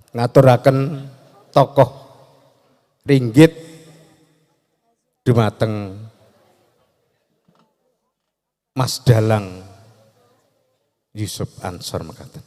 Ngaturaken tokoh ringgit dumateng Mas Dalang Yusuf Ansor mekaten.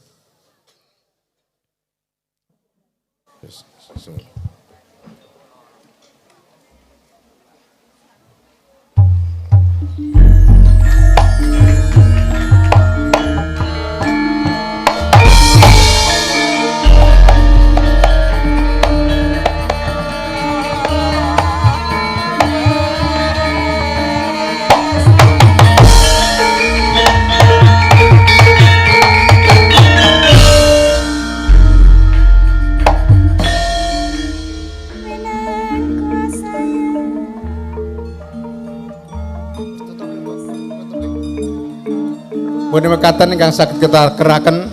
Pun mekaten ingkang saged kita keraken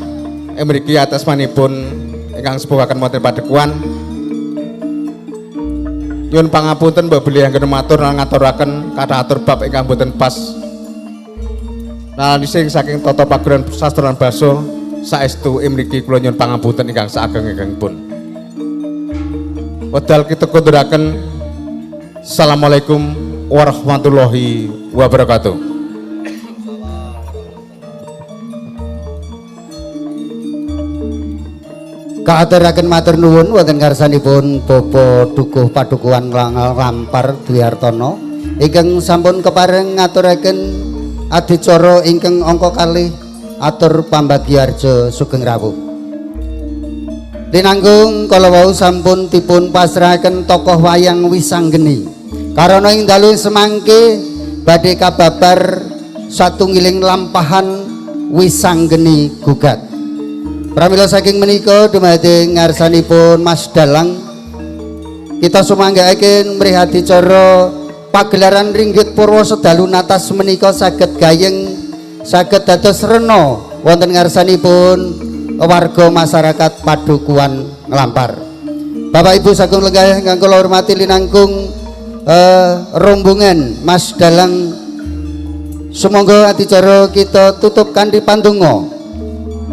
mriki atas manipun ingkang sepuhaken wonten padekuan. Nyuwun pangapunten mbok bilih anggen matur lan ngaturaken kathah atur bab ingkang boten pas. Lan sing saking tata paguran sastra lan basa saestu mriki kula nyuwun pangapunten ingkang saageng-agengipun. Wedal kita konduraken. Assalamualaikum warahmatullahi wabarakatuh. Kaaturaken matur nuwun wonten ngarsanipun Bapak Dukuh Padukuhan Lampar Dwi Hartono ingkang sampun kepareng ngaturaken adicara ingkang angka kalih atur pambagiarja sugeng rawuh. Linanggung kala wau sampun dipun pasrahaken tokoh wayang Wisanggeni. Karana ing dalu semangke badhe kababar satunggiling lampahan Wisanggeni gugat. Pramila saking menika dumateng ngarsanipun Mas Dalang kita sumanggaaken mrih adicara pagelaran ringgit purwa sedalu natas menika saged gayeng saged dados rena wonten ngarsanipun warga masyarakat Padukuhan Nglampar. Bapak Ibu sagung lenggah ingkang kula hormati linangkung rombongan Mas Dalang, sumangga adicara kita tutup kanthi pandonga.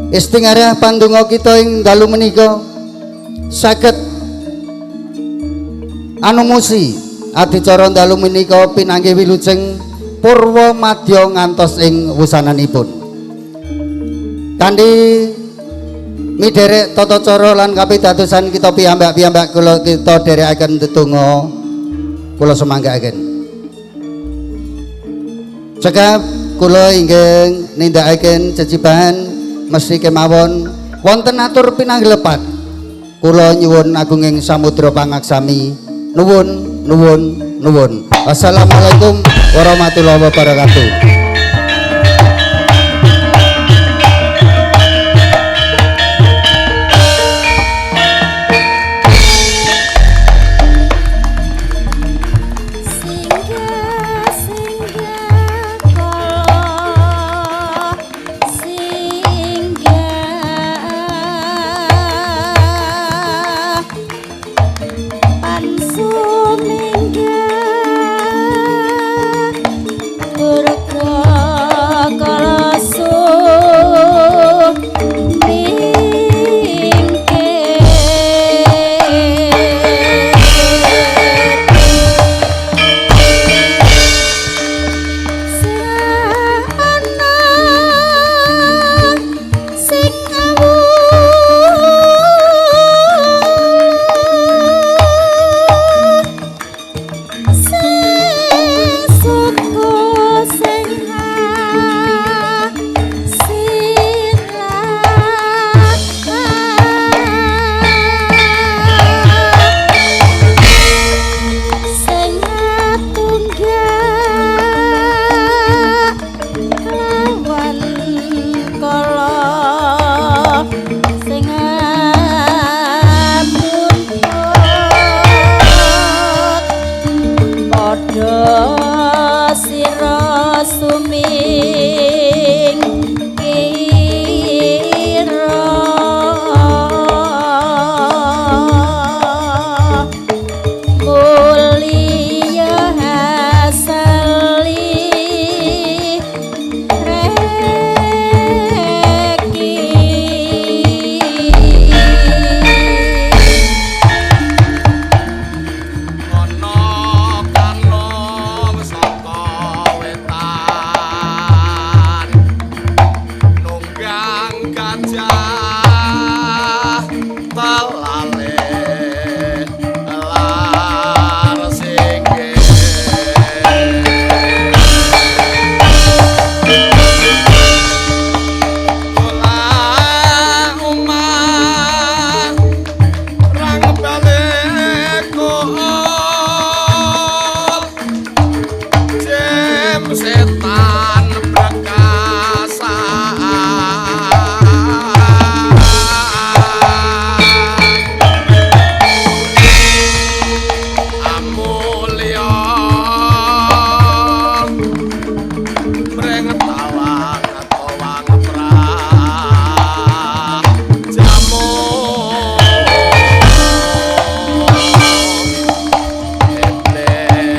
Istingarah pandonga kita ing dalu menika saged anumusi adicara dalu menika pinanggih wilujeng purwa madya ngantos ing wusananipun. Kanthi miderek tata cara lan kapidadosan kita piyambak-piyambak kula kita dherekaken tetungga kula sumanggaaken. Cekap kula ingkang nindakaken cecibahan mesti kemawon wonten atur pinanggih lepat. Kula nyuwun agunging samudra pangaksami. Nuwun nuwun nuwun. Wassalamualaikum warahmatullahi wabarakatuh. Reki.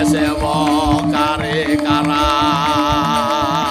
Sewa kare karang.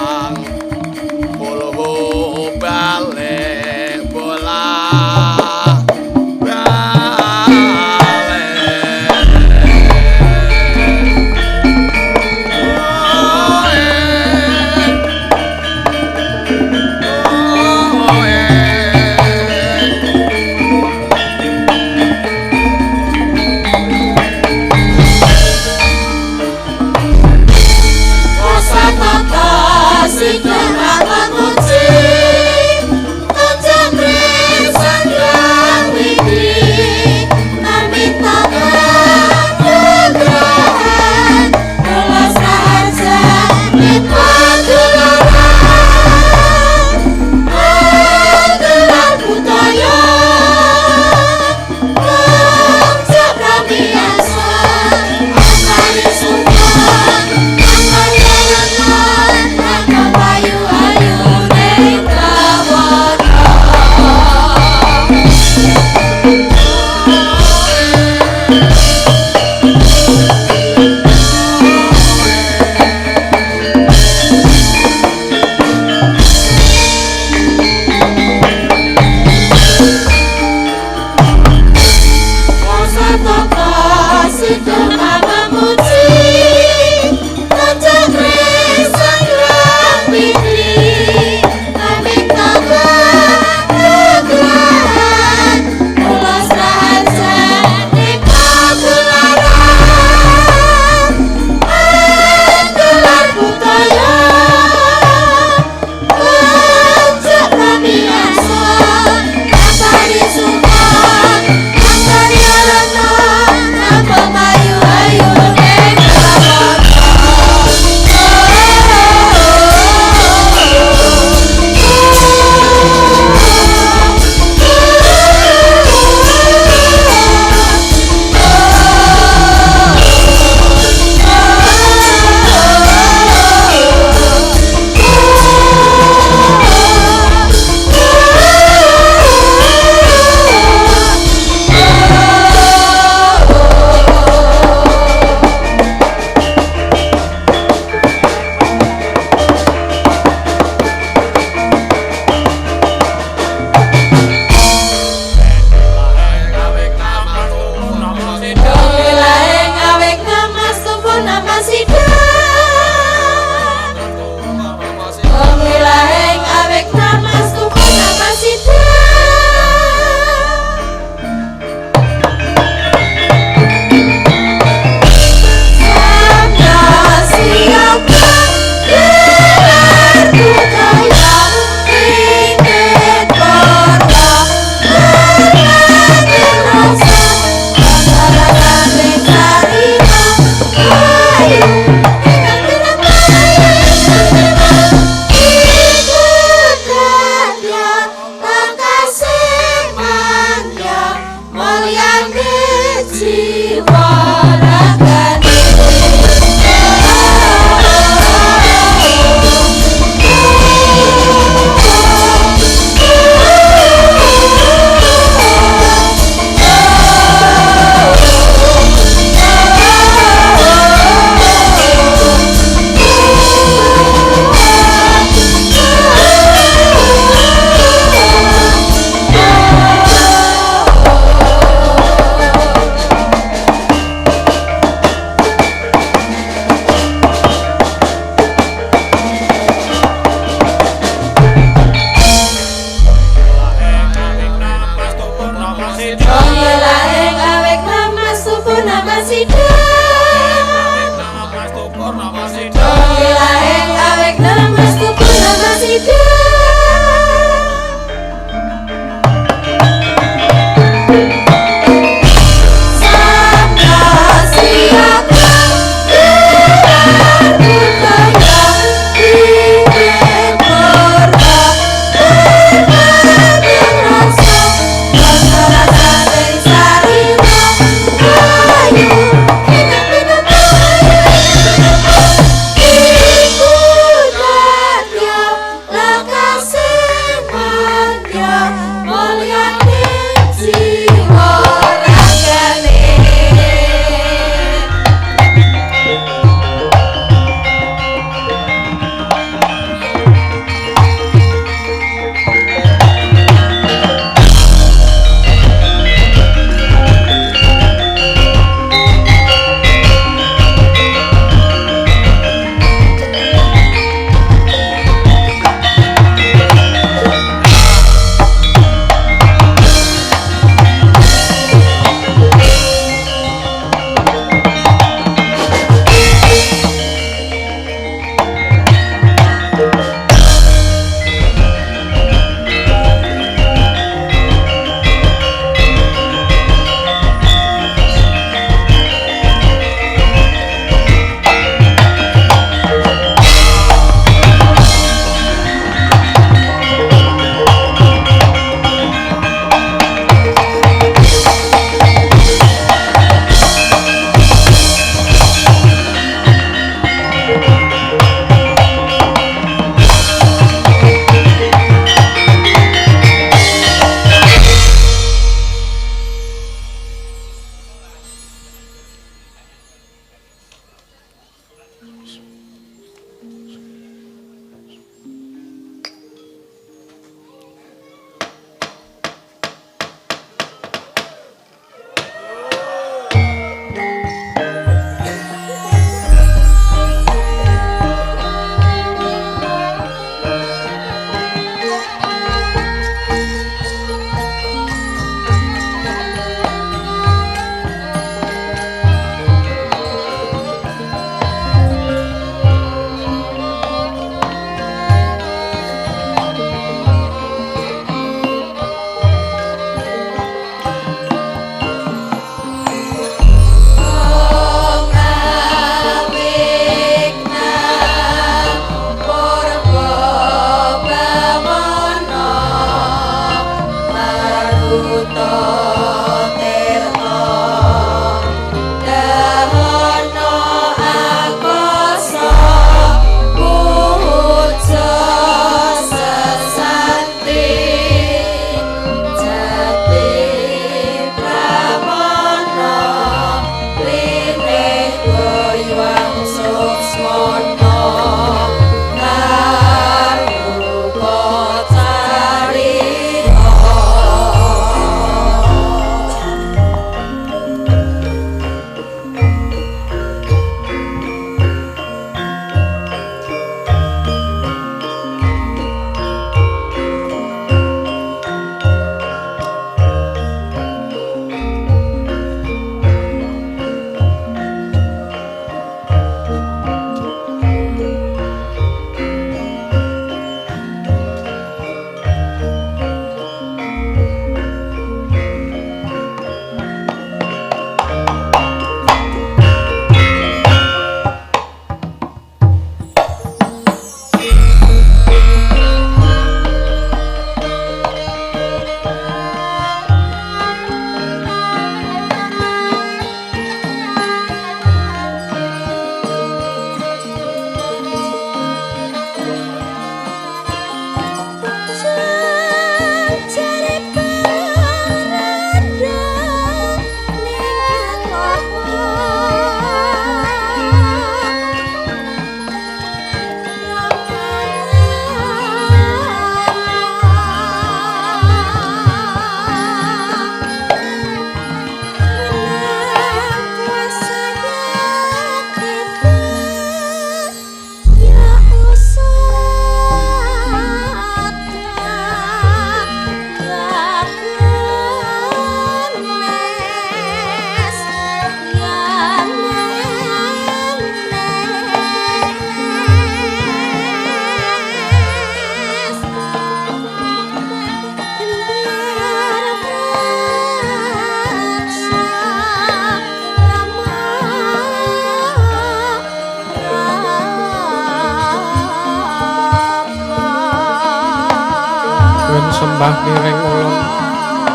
sembah miring ulun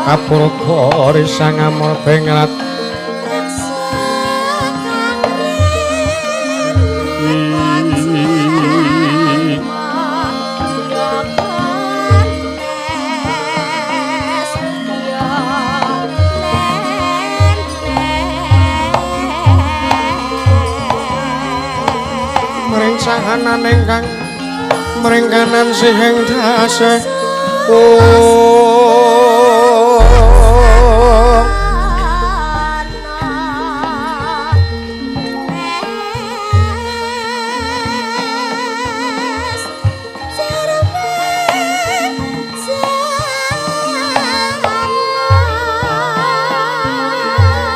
kapurga risang amol bengrat mring sahanan ingkang mring kanan sihing dase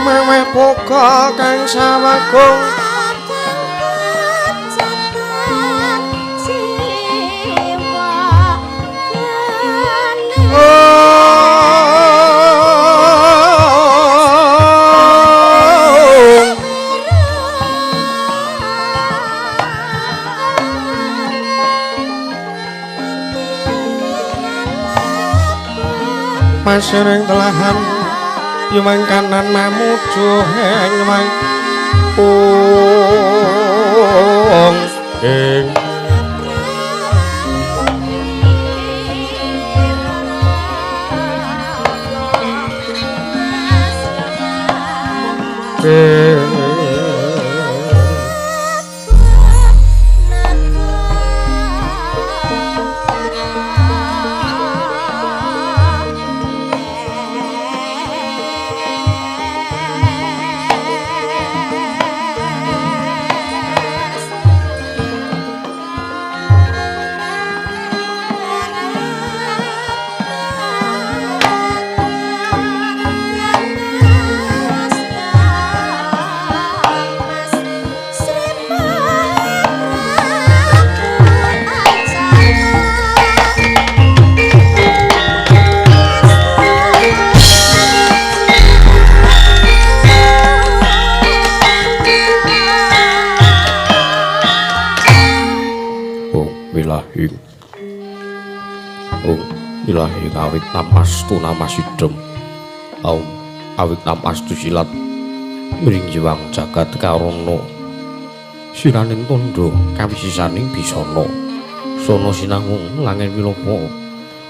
meweh poka kang sawagung pasiring telahan yuwang kanan mamuju ing ung ing Ilahi awit namastu namasidem aum awit namastu silat mring jiwang jagat karana siraning tandha kawisisaning bisana sono sinangung langit wilopo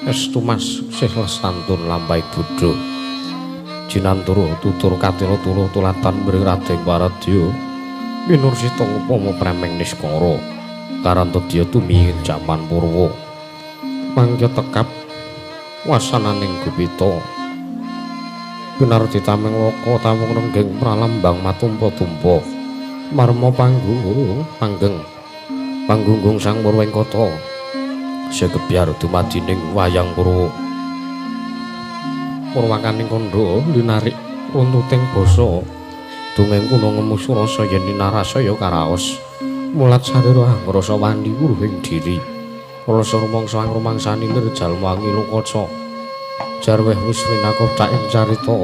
estu mas sih lestantun lampahi bodho jinantara tutur katira turu tulatan mring Raden Waradya winursita upama premeng niskara karantadya tumi jaman purwa mangke tekap wasananing gupita pinardi tameng loka tawung renggeng pralambang matumpa-tumpa marma panggung panggeng panggunggung sang Murwengkata segebyar dumadining wayang purwa purwakaning kandha linarik runtuting basa dongeng kuna ngemus rasa yen narasaya karaos mulat sarira angrasa wani wuruhing diri rasa rumangsa angrumangsani lir jalma ngilu kaca jarweh wis rinakota ing carita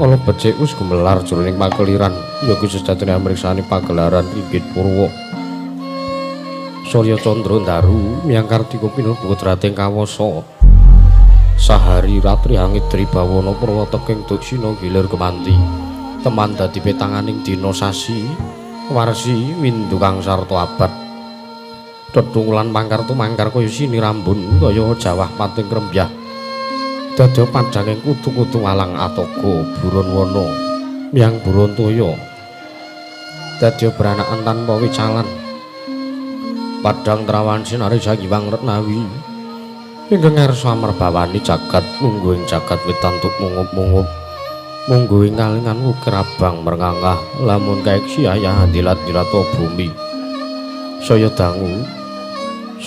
ala becik wis gumelar jroning pakeliran ya kuwi sejatine amriksani pagelaran ringgit purwa Surya Candra ndaru miyang Kartika pinuh putrating kawasa sahari ratri hangidri bawana purwa teking duksina gilir kemanti teman dadi petanganing dina sasi warsi windu kang sarta abad tetunggulan mangkar tumangkar kaya sini rambun kaya jawah pating krembyah dadi padhanging kutu-kutu walang atoga buron wana miyang buron toya dadi branakan tanpa wicalan padhang trawan sinari sagiwang retnawi ingkang ngarsa amerbawani jagat mungguing jagat witantuk mungup-mungup mungguing kalingan ukir abang merngangah lamun kaeksi ayah dilat-dilata bumi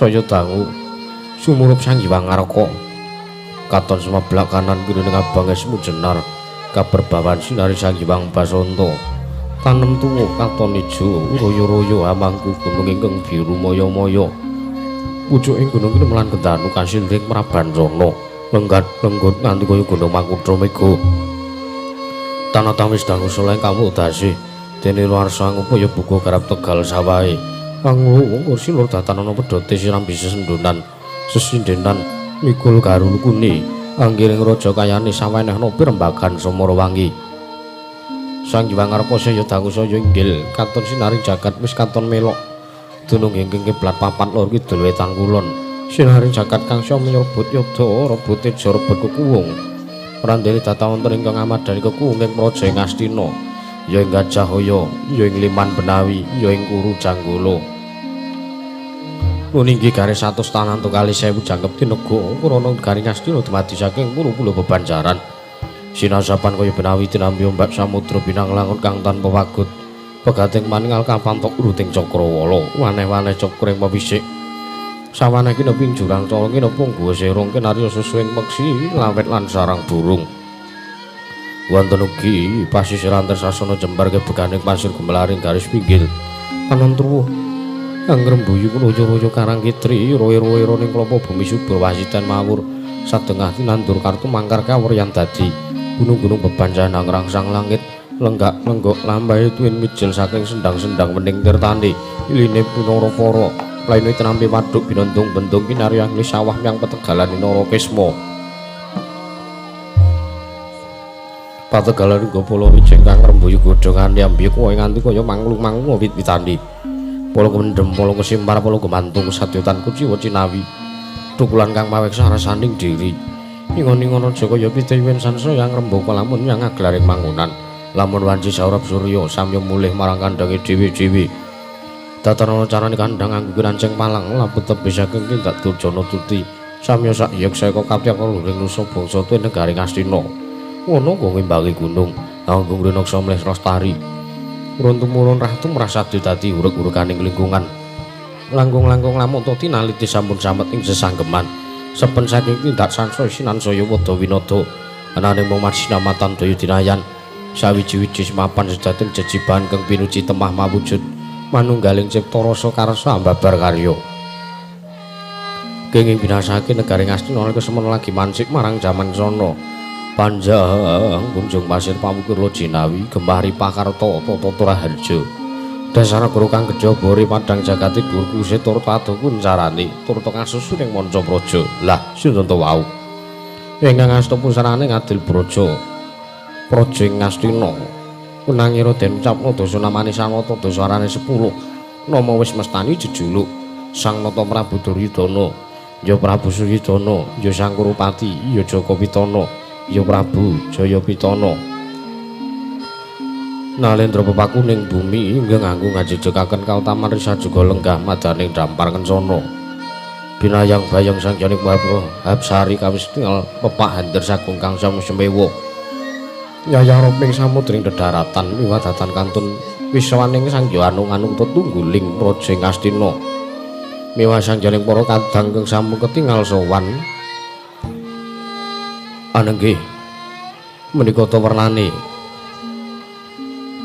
saya dangu sumurup Sang Hyang Ngaraka katon sumeblak kanan kirining abang esmu jenar kaberbawan sinari Sang Hyang Basanta tanem tuwa katon ijo royo-royo amangku gunung ingkang biru maya-maya pucuking gunung kinemelan kendanu kasilring Prabancana lenggat lenggut nganti kaya gunung Mangkutha Mega tanah tawis dangu soleh kamu udasi dene luarsa ngupaya buka garap tegal sawahe anglu kursi lur datan ana pedhote siram bisa sendonan sesindenan Mikul garulukune anggiring raja kayane sawenehna pirembagan Samarawangi. Sang Hyang Ngarpa saya dangu saya inggil katon sinaring jagat wis katon melok. Dunung ingkang kiblat papat lor kidul wetan kulon. Sinaring jagat kang saya menyebut yada rebut teja rebut kekuwung. Prandene data wonten ingkang amadani kekuwung ing praja ing Astina, ya ing Gajahaya, ya ing Liman Benawi, ya ing Kuru Janggala. Nuninggi garis 100 tanantu kali 1000 jangkep tinega krana garing Astina dumadi saking puluh-puluh bebanjaran. Sinasapan kaya Benawi tinampi ombak samudra binang langut kang tanpa wagut. Pegating maningal kapantok uruting cakrawala, waneh-waneh cakra ing pewisik. Sawaneh kineping jurang cala kinepung guwa serung kinarya susu ing peksi lawet lan sarang burung. Wonten ugi pasisiran tersasana jembar kebeganing pasir gumelaring garis pinggil. Panon truwuh kang ngrembuyu royo-royo karang kitri, roe-roe ning klapa bumi subur wasitan mawur sadengah tinandur kartu mangkar kawuryan dadi gunung-gunung bebanjahan ngrangsang langit lenggak lenggok lambahe tuwin mijil saking sendang-sendang wening tirtane iline punara para laine tinampi waduk binondong bendung kinarya ing sawah yang petegalan Narakesma. Pategalan uga pala wijing kang ngrembuyu godhongane ambiya kowe nganti kaya manglung-manglung wit-witane. Pala kemendhem, pala kesimpar, pala gemantung sadyotan kuciwa cinawi. Tukulan kang maweksa rasaning diri. Ingon-ingon aja kaya pitewen sansaya ngrembaka lamun yang ngaglaring mangunan. Lamun wanci saurep surya samya mulih marang kandhange dhewe-dhewe. Tatarana carane kandhang anggo nanceng palang laput tebih saking tindak durjana tuti. Samya sak yeksa eka kapyak luring nusa bangsa tuwin negari Ngastina. Ngono kok ngimbangi gunung, anggung rinaksa mleh lestari. Urun tumurun rah tumrah sadya dadi urug-uruganing lingkungan. Langkung-langkung lamun to tinaliti sampun samet ing sesanggeman. Seben saking tindak sansaya sinansaya wada winada. Ananing mung marsinamatan daya dinayan. Sawiji-wiji semapan sejatin jejibahan kang pinuji temah mawujud. Manunggaling cipta rasa karsa ambabar karya. Kenging binasake negari Ngastina kesemen lagi mansik marang jaman sono. Panjang kunjung pasir pamukir Jinawi gemah ripah karta tata raharja. Dasar guru kang gedhe bori padang jagate dhuwur kuse turta ado kuncarane turta kasusu ning manca praja. Lah sinten to wau? Ingkang asta pusarane ngadil praja. Praja ing Ngastina. Menangira den ucapna dasa namane Sanata dasa arane 10. Nama wis mestani jejuluk Sang Nata Prabu Duryudana, ya Prabu Suryudana, ya Sang Kurupati, ya Jaka Pitana, ya Prabu Jayapitana. Nalendra pepakuning bumi inggih nganggo ngajejegaken kautaman risajuga lenggah madaning dampar kencana. Binayang bayang sang janik Prabu Hapsari kawis tinggal pepak hander sagung kang samusemewa. Yayah roping samudring dedaratan wiwadatan kantun wiswaning sang Anung-anung tetungguling praja Ngastina. Miwah sang janing para kadang kang sampun ketingal sowan. Anenggih menika ta wernane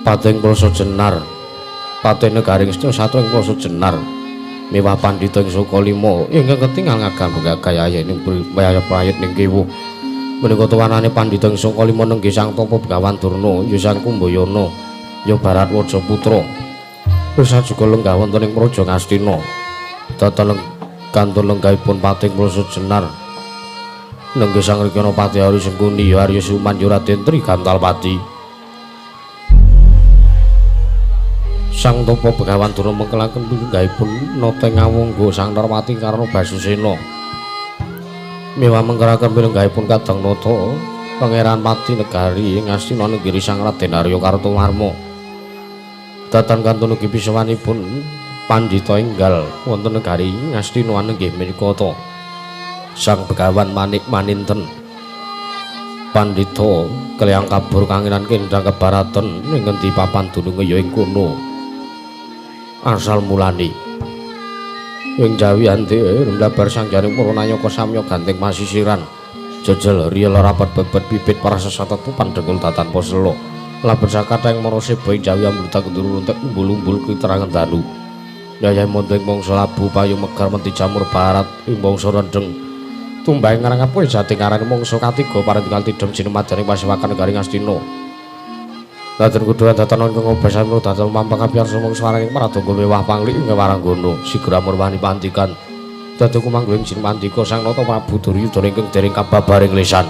Pating Plasa Jenar, Patene Garing Setya Satru ing Plasa Jenar, miwah pandhita ing Sukalima ingkang ketingal ngagam gaya ning prayit ning kiwa. Menika tuwanane pandhita ing Sukalima nenggih Sang Tapa Begawan Durna, ya Sang Kumbayana, ya Baratwaja Putra. Wis juga lenggah wonten ing Praja Ngastina. Datan kantun lenggahipun Pating Plasa Jenar. Nenggih Sang Rikana Pati Hari Sengkuni ya Arya Suman ya Raden Tri Gantalpati. Sang Tapa Begawan Durna mengkelaken lenggahipun nata ngawangga Sang Narpati Karna Basusena. Miwah mengkeraken lenggahipun Kadang Nata Pangeran Pati Negari Ngastina nenggiri Sang Raden Arya Kartowarma. Datan kantun ugi pisawanipun pandhita enggal wonten negari Ngastina nenggih menika ta Sang Begawan Manik Maninten. Pandhita kelyang kabur kanginan kendang kebaraten ing ngendi papan dununge ya ing kono. Asal mulane ing Jawi ante mlabar sang jaring para nayaka samya ganting pasisiran jejel riyel rapat bebet bibit para sesat tupan dengkul datan posela laber sakatha ing maraseba ing Jawi ambruta kenduru runtek umbul-umbul kiterangan dalu yayah mondeng mangsa labu payu megar menti jamur barat ing mangsa rendeng tumbang ngarang apa jati ngarang mangsa katiga parentingal tidem jinemadaning pasewakan negari Ngastina. Daden kuduran datan ingkang obasan datan mampang kapiyarsa mangsa warang ing Pradangga mewah panglik ing Waranggana sigra murwani pantikan. Dadi kumangguing Jin Mandika Sang Nata Prabu Duryudana ingkang dereng kababaring lesan.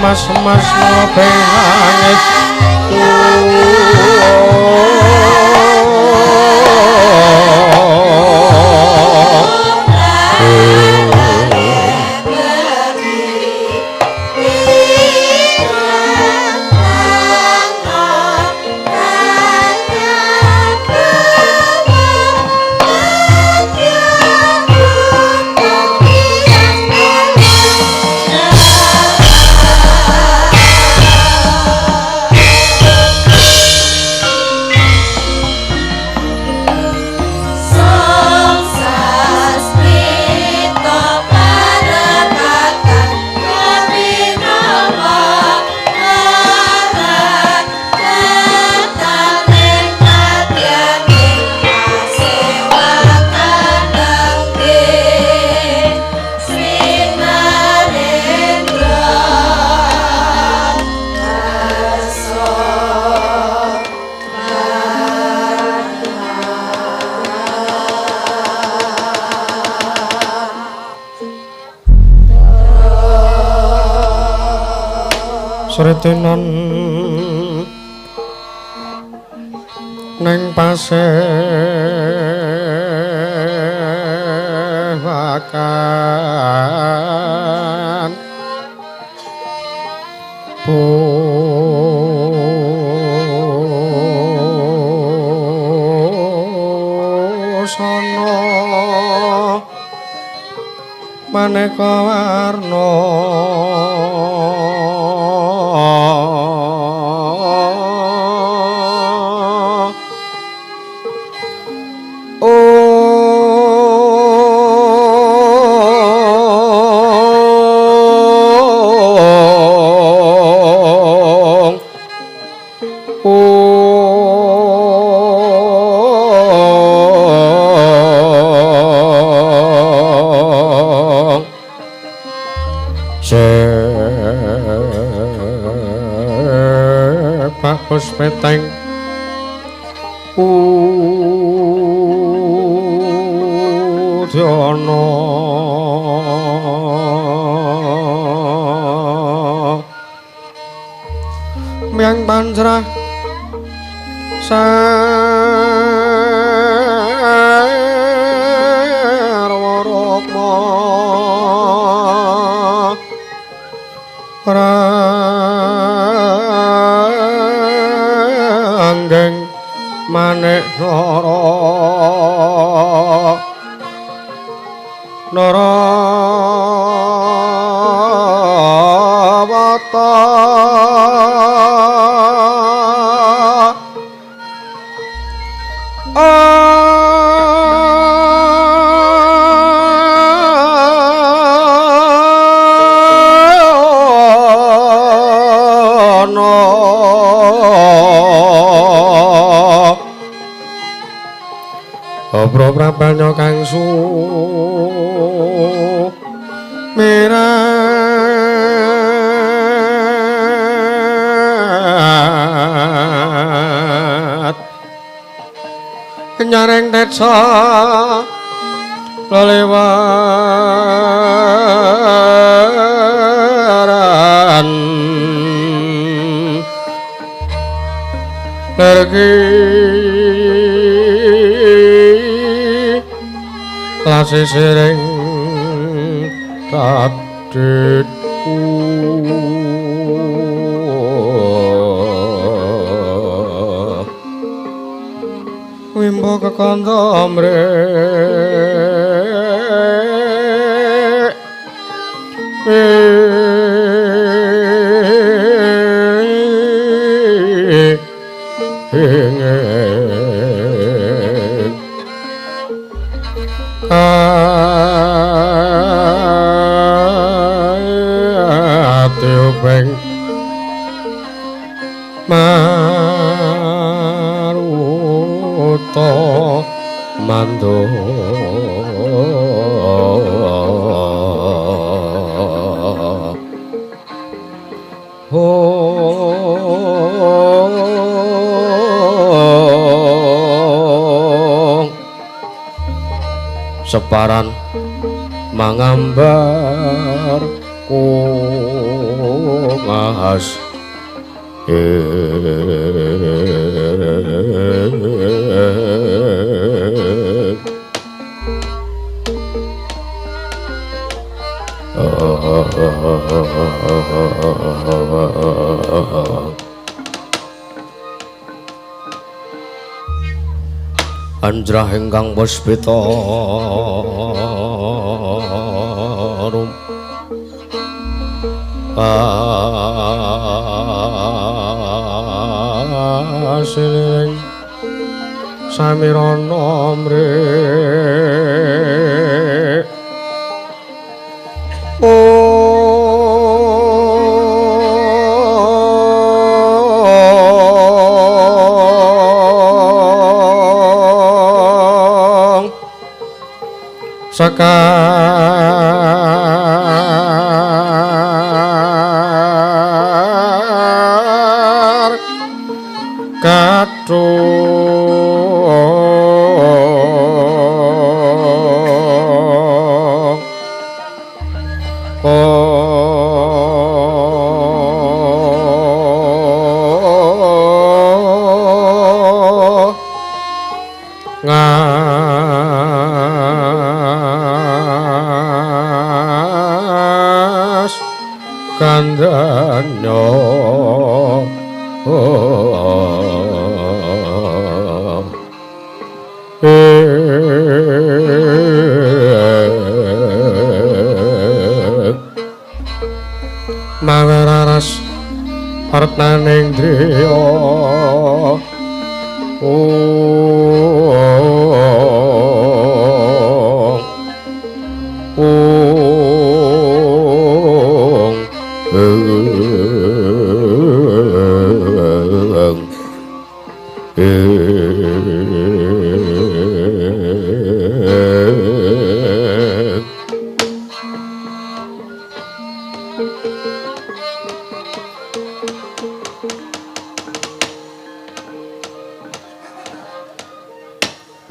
Mas-mas mlebeng Sretenan neng pasewakan Maneka warna Peteng Udyana Myang pancrah sarwa rukma Ranggeng manik nara narawata Obro prabanya kang sumirat nyaring tetsa lelewaran lergi lasisiring taditku wimbo kekandha mrek Atiuping maruta mando Separan mangambar kungas Anjrah ingkang puspita rum asiling samirana mrih Sekar kathung ngas kandhana. Retnaning driya ong ong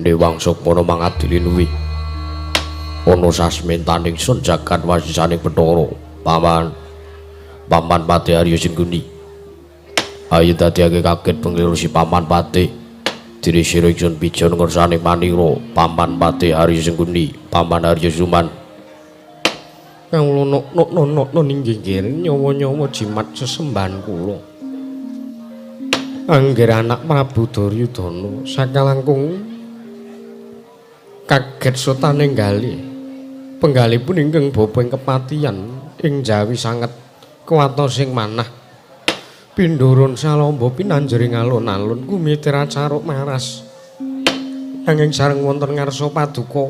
Dewang Sukmana mangadili luwih ana sasmentaning sun jagat wasisaning Bathara. Paman Paman Patih Arya Singguni. Ayo dadiake kaget pengliru si Paman Patih. Diri sira ingsun pijon ngersane manira Paman Patih Arya Singguni, Paman Arya Suman. Kawula nok-nok inggih nyawa-nyawa jimat sesembahan kula. Angger anak Prabu Duryudana sakalangkung kaget sotane nggalih. Penggalipun ingkang bapa ing kepatihan ing Jawi sanget kuwatos ing manah. Pindurun salamba pinanjering alun-alun kumitir acaruk maras. Nanging sareng wonten ngarsa paduka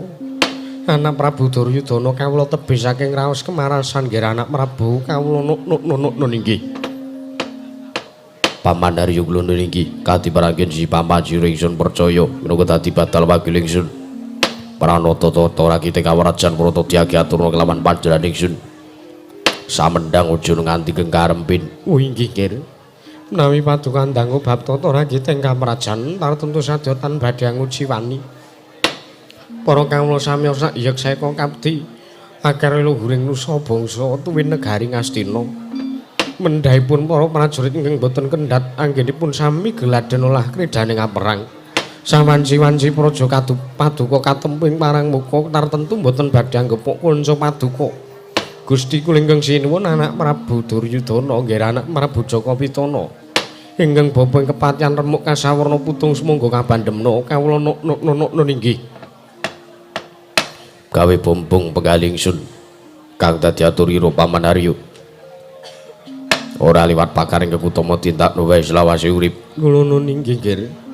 anak Prabu Duryudana kawula tebih saking raos kemarasan nggih anak Prabu kawula nuk-nuk inggih. Paman Arya kula inggih kadiparangken si Paman sira ingsun percaya minangka dadi badal wakil ingsun. Pranata tata rakite kawarajan prata tyagi aturna kelawan panjenengan ingsun. Samendang aja nganti kengkarempin. Oh inggih nggih. Menawi paduka ndangu bab tata rakite ing kamrajan tartemtu sadya tan badhe nguji wani. Para kawula sami sak yeksa eka kapti akar luhuring nusa bangsa tuwin negari Ngastina. Mendhahipun para prajurit ingkang boten kendhat anggenipun sami geladen olah kridhaning aperang. Sawanci-wanci praja paduka katempu ing parang muka tartemtu boten badhe anggepuk kanca paduka. Gusti kula ingkang sinuwun anak Prabu Duryudana nggih anak Prabu Jaka Pitana. Ingkang bapa ing kepatihan remuk kasawarna putung sumangga kabandemna kawula nuk-nuk inggih. Gawe bombong penggalih ingsun kang dadi aturira Paman Arya. Ora liwat pakaring kekutama tindakno wae selawase urip. Kula nun inggih nggih.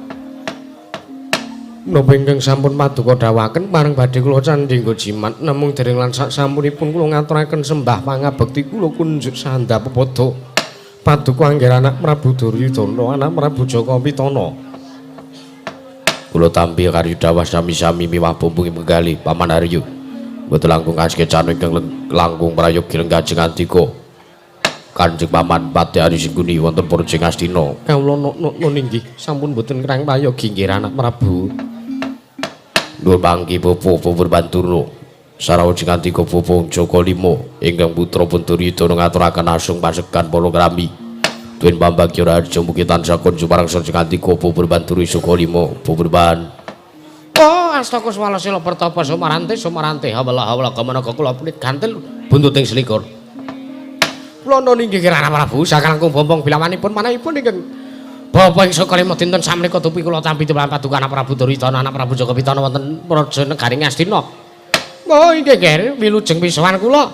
Napa ingkang sampun paduka dawuhaken pareng badhe kula candhi nggo jimat namung dereng lan sak sampunipun kula ngaturaken sembah pangabekti kula kunjuk sandhap pepadha paduka angger anak Prabu Duryudana anak Prabu Jaka Pitana. Kula tampi karya dawah sami-sami miwah bumbung penggalih Paman Arya. Mboten langkung kaskecan ingkang langkung prayogi lenggajeng andika. Kanjeng Paman Patih Arya Singguni wonten Praja Ngastina. Kawula nuk-nuk inggih sampun mboten ngrang prayogi nggih anak Prabu. Nur mangki bapa Purbanturna sarawuh ngandika bapa Jaka Lima ingkang putra pun Duryudana ngaturaken asung pasegan para krami. Tuwin pambagya raharja mugi tansah kunjung marang sarja ngandika bapa Purbanturna Jaka Lima Purban. Oh astaka swalesila pertapa sumarante sumarante hawala hawala kamanaka kula punit gantil buntuting selikur. Kula inggih Kirana Prabu sakalangkung bombong bilawanipun manahipun ingkang bapa ing saka lima dinten samenika dupi kula tampi timbalan paduka anak Prabu Duryudana anak Prabu Jaka Pitana wonten praja negari Ngastina. Oh inggih nggih wilujeng pisuwan kula.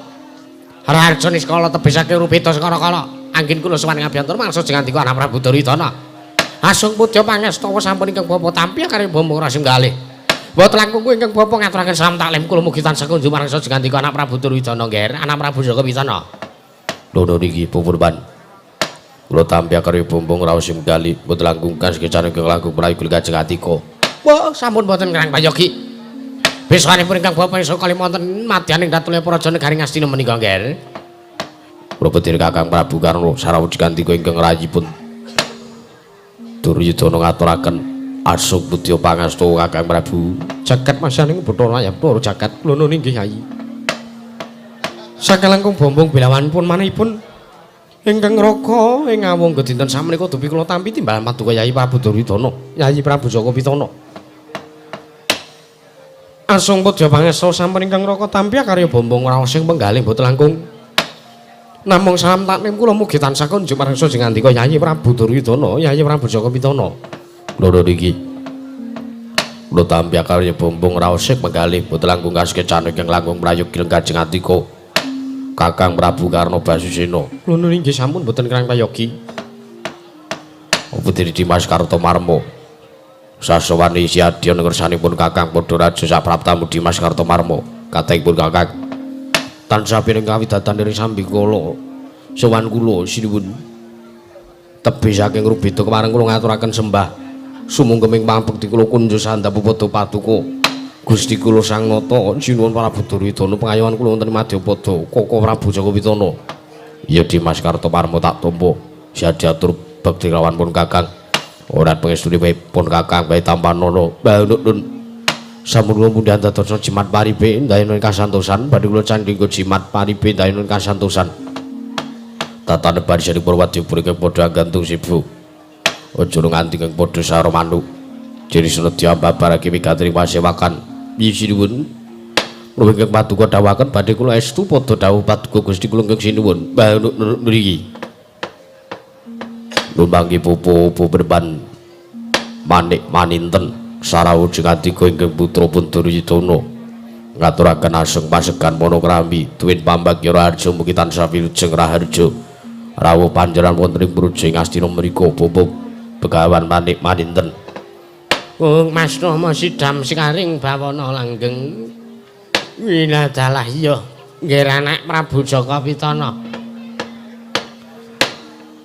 Harja niskala tebih saking rupita sakara-kala. Anggen kula sowan ngabyantur mangsa jengandika anak Prabu Duryudana. Asung pudya pangastawa sampun ingkang bapa tampi karo bombong rasim galih. Mboten langkung ingkang bapa ngaturaken salam taklim kula mugi tansah kunjung marang saja ngandika anak Prabu Duryudana nggih anak Prabu Jaka Pitana. Lho niki Purban. Kula tampi karya bombong raos gali mboten langkung kaskecan ingkang langkung prayogi kajeng atika. Wah, sampun mboten ngrang prayogi. Beswanipun ingkang bapa saka wonten madyaning datulya praja negari Ngastina menika nggih. Kula petir Kakang Prabu Karna sarawuh kandika ingkang rayipun Duryudana ngaturaken asung pudya pangastawa Kakang Prabu. Jagat masaning Bathara Ayapta jagat kula nun inggih Yai. Sakalangkung bombong bilawanipun manahipun ingkang raga ing awangga dinten samenika dupi kula tampi timbalan paduka Yai Prabu Duryudana, Yai Prabu Jaka Pitana. Asung pudya pangesta sampun ingkang raga tampi karya bombong raos ing penggalih mboten langkung. Namung salam taklim kula mugi tansah kunjuk marang saja ngandika Yai Prabu Duryudana, Yai Prabu Jaka Pitana. Lho niki. Kula tampi karya bombong raos ing penggalih mboten langkung kaskecan ingkang langkung prayogi kajeng atika. Kakang Prabu Karna Basusena. Kula nun inggih sampun mboten kirang prayogi. Putri Dimas Kartomarmo. Sasowani siadya ngersanipun Kakang padha raja sapraptamu Dimas Kartomarmo. Katengipun Kakang tansah piring kawidatan ing sambikala. Sowan kula sinuwun. Tebih saking Rubeda kemareng kula ngaturaken sembah. Sumunggeming pangabekti kula kunjuk sandhapu padha paduka. Gusti kula Sang Nata sinuwun Prabu Duryudana pengayoman kula wonten Madyapada Koko Prabu Jaka Witana. Iya Dimas Kartomarmo tak tampa. Siadya atur bekti lawan pun Kakang. Ora pangestune pun Kakang bae tampanana. Bahnun sampun kula mundhan dados jimat paripe ndayana kasantosan badhe kula candhi jimat paripe ndayana kasantosan. Tatane barisane Purwadya ingkang padha anggantung sibu. Aja nganti ingkang padha saro manuk. Jeni senedya babarake wigatring pasewakan. Sinuwun. Ruwing ingkang paduka dawuhaken badhe kula estu padha dawuh paduka Gusti kula ingkang sinuwun. Bahnun mriki. Lumanggi pupu berban manik maninten sarawu jengantika ingkang putra pun Duryudana ngaturaken aseng pasegan monokrami tuwin pambagya raharja mugi tansah wilujeng raharja rawuh panjenengan wonten ing Praja Ngastina mriku pupu Begawan Manik Maninten. Kung Mas Rama sidam sekaring bawana langgeng winadalah iya nggih anak Prabu Jaka Pitana.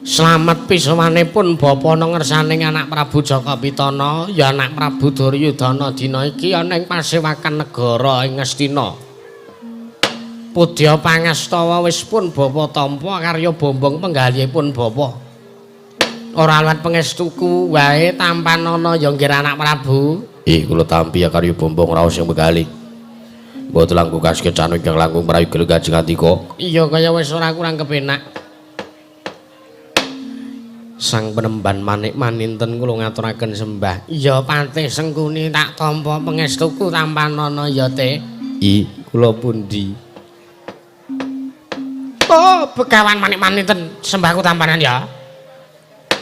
Slamet pisawanipun bapa ngersane anak Prabu Jaka Pitana ya anak Prabu Duryudana dina iki ana ing pasewakan negara ing Ngastina. Pudya pangastawa wis pun bapa tampa karya bombong penggalihipun bapa. Ora luwat pangestuku wae tampanana ya nggih anak Prabu. Ih kula tampi ya karya bombong raos sing penggalih. Mboten langkung kaskecan ingkang langkung prayoga Kanjeng Antika. Iya kaya wis ora kurang kepenak. Sang penemban Manik Maninten kula ngaturaken sembah. Iya patih Sengkuni tak tampa pangestuku tampanana ya Teh. I kula pundi? Oh, Begawan Manik Maninten sembahku tampanan ya.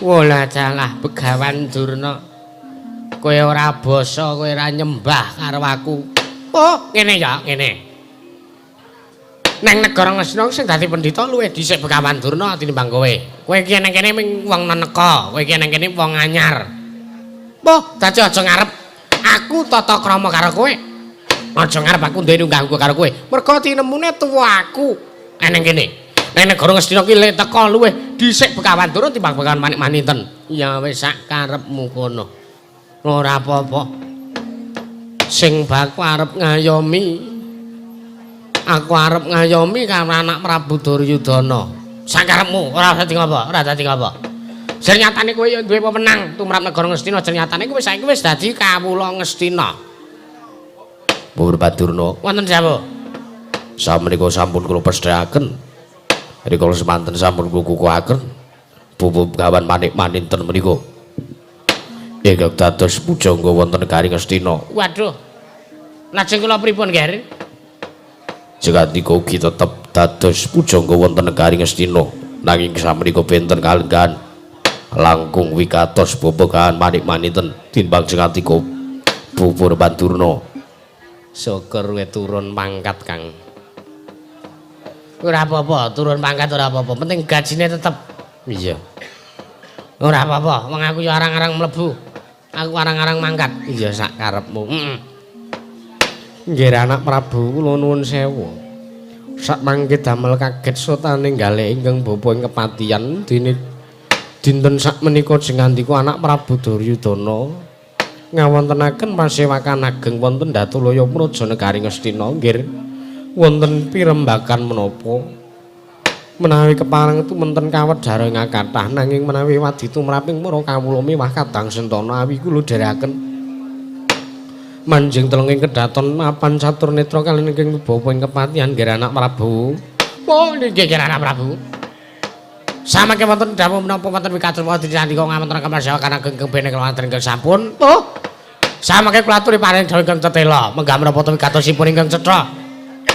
Wolah jalah Begawan Durna. Kowe ora basa, kowe ora nyembah karo aku. Oh, ngene ya, ngene. Neng negara Ngastina sing dadi pendhita luwih dhisik Begawan Durna tinimbang kowe. Kowe iki nang kene ming wong neneka, kowe iki nang kene wong anyar. Poh, dadi aja ngarep aku tata krama karo kowe. Aja ngarep aku duwe unggah-ungguh karo kowe. Mergo tinemune tuwa aku nang kene. Neng negara Ngastina ki le teka luwih dhisik Begawan Durna timbang Begawan Manik Maninten. Ya wis sak karepmu kono. Ora apa-apa. Sing baku arep ngayomi. Aku arep ngayomi karo anak Prabu Duryudana. Sakarepmu ora dadi ngapa, ora dadi ngapa. Senyatane kowe ya duwe wewenang tumrap negara Ngastina, senyatane kowe saiki wis dadi kawula Ngastina. Bapak Durna, wonten dawuh. Samenika sampun kula pesthekaken. Rikala semanten sampun kula kukuhaken. Pupu Begawan Manik Maninten menika ingkang dados pujangga wonten negari Ngastina. Waduh. Lajeng kula pripun, Ger? Jekatika ugi tetep dados pujangga wonten negari Ngastina, nanging samenika benten kalenggahan langkung wigatos Begawan Manik Maninten timbang Jekatika Bupur Bandurna. Syukur kowe turun pangkat, Kang. Ora apa-apa, turun pangkat ora apa-apa, penting gajine tetep. Iya. Ora apa-apa, wong aku ya arang-arang mlebu. Aku arang-arang mangkat. Iya sak karepmu. Heeh. Nggih anak Prabu kula nuwun sewu. Sak mangke damel kaget sotane galih ingkang bapa ing kepatihan dene dinten sak menika jengandika anak Prabu Duryudana ngawontenaken pasewakan ageng wonten Datulaya Praja negari Ngastina nggih wonten pirembakan menapa menawi kepareng tumenten kawedhara ing kathah nanging menawi wadi tumraping para kawula miwah kadang sentana awi kula dherekaken manjing telenging kedaton mapan catur netra kaliyan ingkang bapa ing kepatihan nggih anak Prabu. Oh nggih anak Prabu. Samangke wonten dawuh menapa wonten wigatos wonten dinandika ngawontenaken pasewakan ageng ingkang bene wonten ingkang sampun. Oh. Samangke kula aturi paring dawuh ingkang tetela menggah menapa wigatosipun ingkang cetha.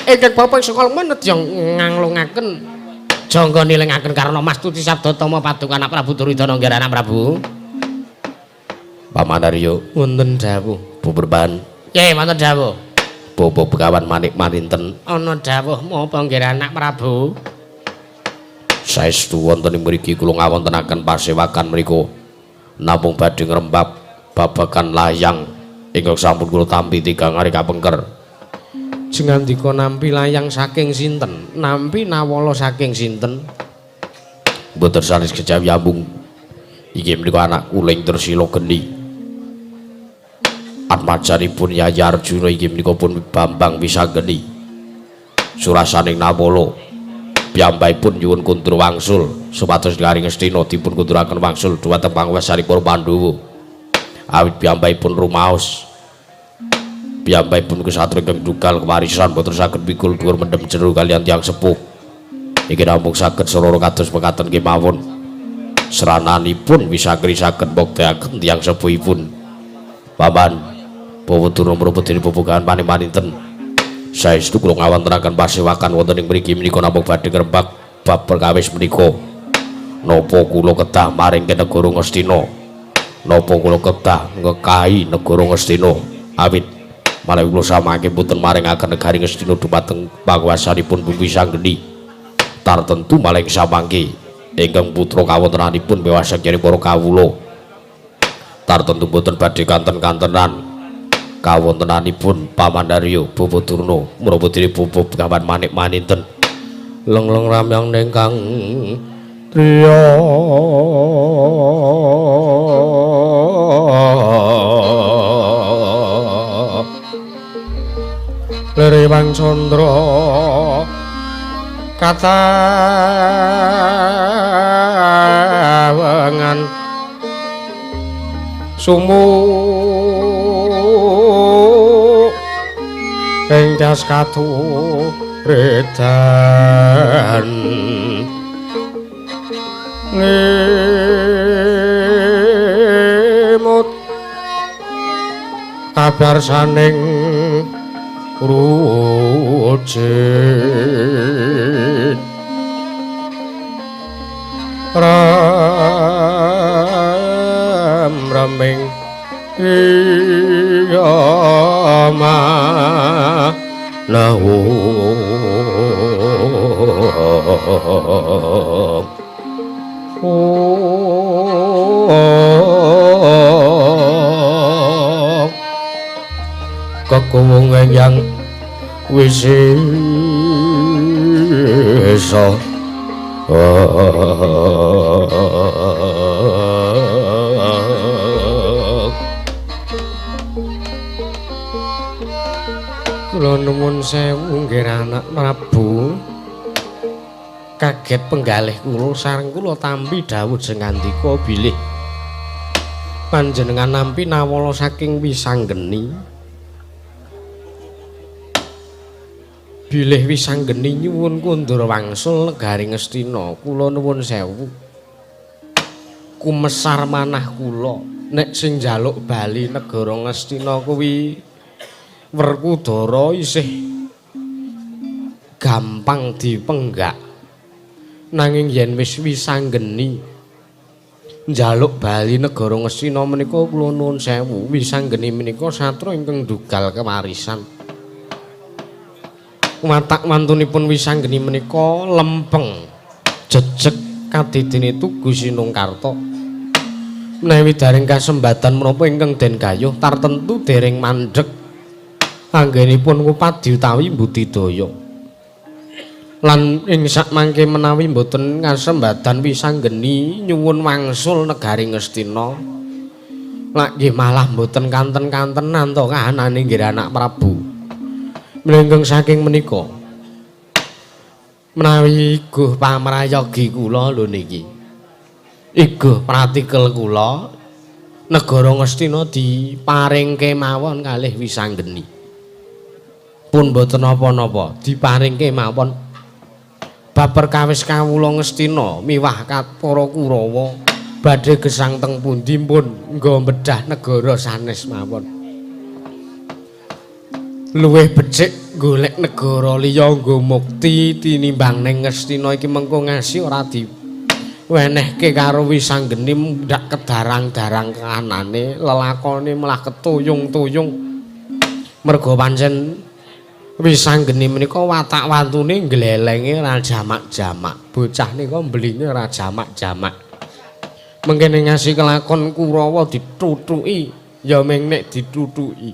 Ingkang bapa ing sekala menedya nganglungaken jangga nilingaken karana mastuti sabda tama paduka anak Prabu Duryudana nggih anak Prabu. Paman Arya wonten dawuh. Buberban. Nggih wonten dawuh. Bapa Begawan Manik Maninten ana dawuh menapa nggih anak Prabu? Saestu wonten ing mriki kula ngawontenaken pasewakan mriku. Namung badhe ngrembak babagan layang ingkang sampun kula tampi tigang ari kapengker. Jengandika nampi layang saking sinten? Nampi nawala saking sinten? Mboten sanes kejawi ambung. Inggih menika anak kuling Tresila Geni. Atmajanipun Yayi Arjuna inggih menika pun Bambang Wisanggeni. Surasaning nawala piyambakipun nyuwun kundur wangsul supados negari Ngastina dipun kunduraken wangsul dhumateng panguwasaning para Pandhawa. Awit piyambakipun rumaos piyambakipun kesatria ingkang dugal kewarisan boten saged pikul dhuwur mendem jero kaliyan tiyang sepuh. Iki namung saged sarana kados mekaten kemawon. Serananipun Wisanggeni saged mbukteaken tiyang sepuhipun. Paman Bawa Durna menapa dene bebegahan panemaniten. Saestu kula ngawontenaken pasewakan wonten ing mriki menika namung badhe ngrembak bab perkawis menika. Napa kula kedah maringke negara Ngastina? Napa kula kedah ngekahi negara Ngastina? Awit menawi kula samangke boten maringaken negari Ngastina dumateng panguwasanipun Bumi Wisanggeni. Tartentu maling samangke ingkang putra kawontenanipun mewasake para kawula. Tartentu boten badhe kanten-kantenan kawontenanipun Paman Arya Bawa Durna menapa dene Bapak Begawan Manik Maninten. Lengleng ramyang ning kang triya Leriwang Candra katawengan sumu ing das katuredan limut kabar saning rujit ram raming iya ma lahu kekuwung yang wisesa. Kula nuwun sewu nggih anak Prabu. Kaget penggalih kula sareng kula tampi dawuh jengandika bilih panjenengan nampi nawala saking Wisanggeni. Bilih Wisanggeni nyuwun kundur wangsul negari Ngastina. Kula nuwun sewu. Kumesar manah kula nek sing njaluk bali negara Ngastina kuwi Werkudara isih gampang dipenggak. Nanging yen wis Wisanggeni njaluk bali negara Ngastina menika kula nuwun sewu, Wisanggeni menika satra ingkang ndugal kewarisan. Watak wantunipun Wisanggeni menika lempeng, jejeg kadidene Tugu Sinungkarta. Menawi daring kasembatan menapa ingkang den gayuh tartentu dereng mandheg anggenipun ngupadi utawi mbudidaya. Lan ing sakmangke menawi mboten kasembatan Wisanggeni nyuwun wangsul negari Ngastina, lak nggih malah mboten kanten-kantenan to kahanane nggih anak Prabu. Mlengkeng saking menika menawi iguh pamrayogi kula lho niki, iguh pratikel kula negara Ngastina diparingke mawon kalih Wisanggeni. Pun mboten napa-napa diparingke mawon. Bab perkawis kawula Ngastina miwah para Kurawa badhe gesang teng pundi pun nggo bedah negara sanes mawon. Luwih becik golek negara liya nggo mukti tinimbang ning Ngastina iki mengko ngasi ora diwenehke karo Wisanggeni ndak kedarang-darang kahanane lelakone malah ketuyung-tuyung. Mergo pancen Wisanggeni menika watak wantune nglelenge ora jamak-jamak. Bocah nika mbline ora jamak-jamak. Mengkene ngasih kelakon Kurawa ditutuki, ya meng nek ditutuki.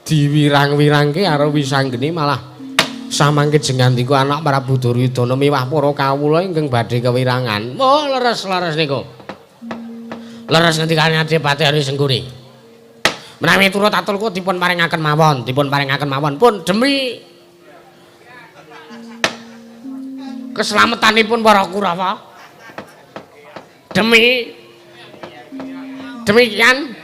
Diwirang-wirangke karo Wisanggeni malah samangke jengandika anak Prabu Duryudana miwah para kawula ingkang badhe kewirangan. Oh, leres-leres niku. Leres ngendikane Adipati Hari Sengguni. Menawi turut atulku dipun paringaken mawon, dipun paringaken mawon pun demi keselamatanipun para Kurawa. Demi demikian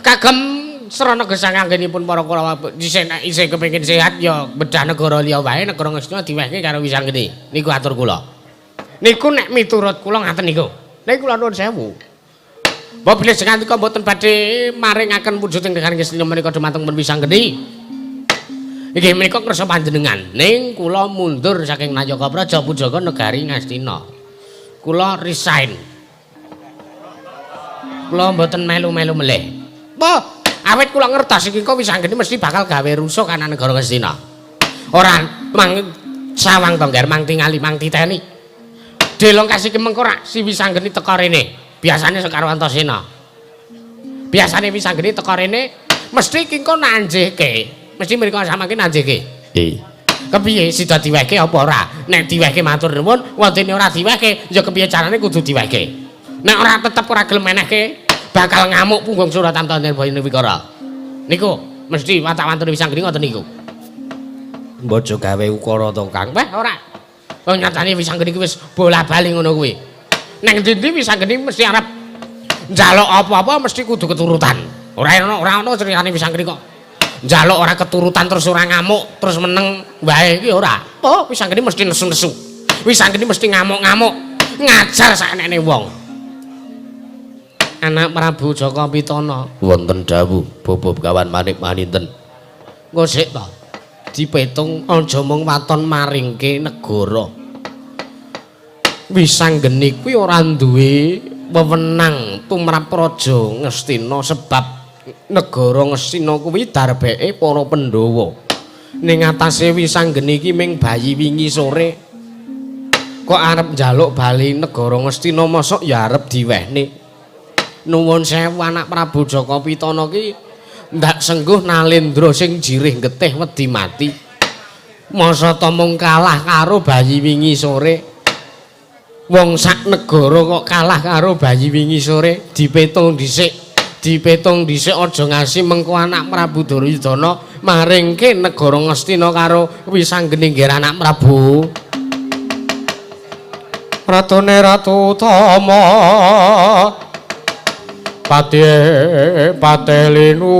kagem srana gesang anggenipun para Kurawa isih kepengin sehat ya bedah negara liya wae, negara Ngastina diwehke karo Wisanggeni. Niku atur kula. Niku nek miturut kula ngaten niku. Nek kula nuwun sewu. Mbok bilih sengandika mboten badhe maringaken wujuding negari Ngastina menika dumateng pun Wisanggeni. Inggih menika kersa panjenengan. Ning kula mundur saking Nayaka Praja Pujaga negari Ngastina. Kula resign. Kula mboten melu-melu melih. Mbah, awit kula ngertos iki kok Wisanggeni mesti bakal gawe rusuh kana negara Ngastina. Ora mang sawang to, Ngger, mang tingali, mang titeni. Delong kasih mengko rak si Wisanggeni teka rene. Biasane Sekar Antasena. Biasane Wisanggeni teka rene mesti ki engko nanjihke. Mesti mriko samangke nanjihke. Nggih. Kepiye sida diwehke apa ora? Nek diwehke matur nuwun, wontene ora diwehke ya kepiye carane kudu diwehke. Nek ora tetep ora gelem menehke, bakal ngamuk punggung Suratamta Nirbaya Wikara. Niku mesti watak wantune Wisanggeni ngoten niku. Mbok aja gawe ukara to, Kang. Wah, ora. Wong nyatane Wisanggeni kuwi wis bola-bali ngono kuwi. Neng ndi-ndi Wisanggeni mesti arep njaluk apa-apa mesti kudu keturutan. Ora ono ora ono ceritane Wisanggeni kok njaluk ora keturutan terus ora ngamuk, terus meneng wae iki ora. Oh, Wisanggeni mesti nesu-nesu. Wisanggeni mesti ngamuk-ngamuk, ngajar saeneke wong. Anak Prabu Jaka Pitana wonten dawuh Bapa Begawan Manik Maninten. Engko sik to. Dipetung aja mung waton maringke negara. Wisanggeni kuwi ora duwe wewenang tumrap Raja Ngastina sebab negara Ngastina kuwi darbeke para Pandhawa. Ning atase Wisanggeni iki ming bayi wingi sore. Kok arep njaluk bali negara Ngastina mosok ya arep diwehne. Nuwun sewu anak Prabu Jaka Pitana ki ndak sengguh Nalendra sing jirih getih wedi mati. Masa ta mung kalah karo bayi wingi sore. Wong sak negara kok kalah karo bayi wingi sore, dipetung dhisik. Dipetung dhisik aja ngasi mengko anak Prabu Duryudana maringke negara Ngastina karo Wisanggeni nggih anak Prabu. Ratune Ratu Utama Pati patelinu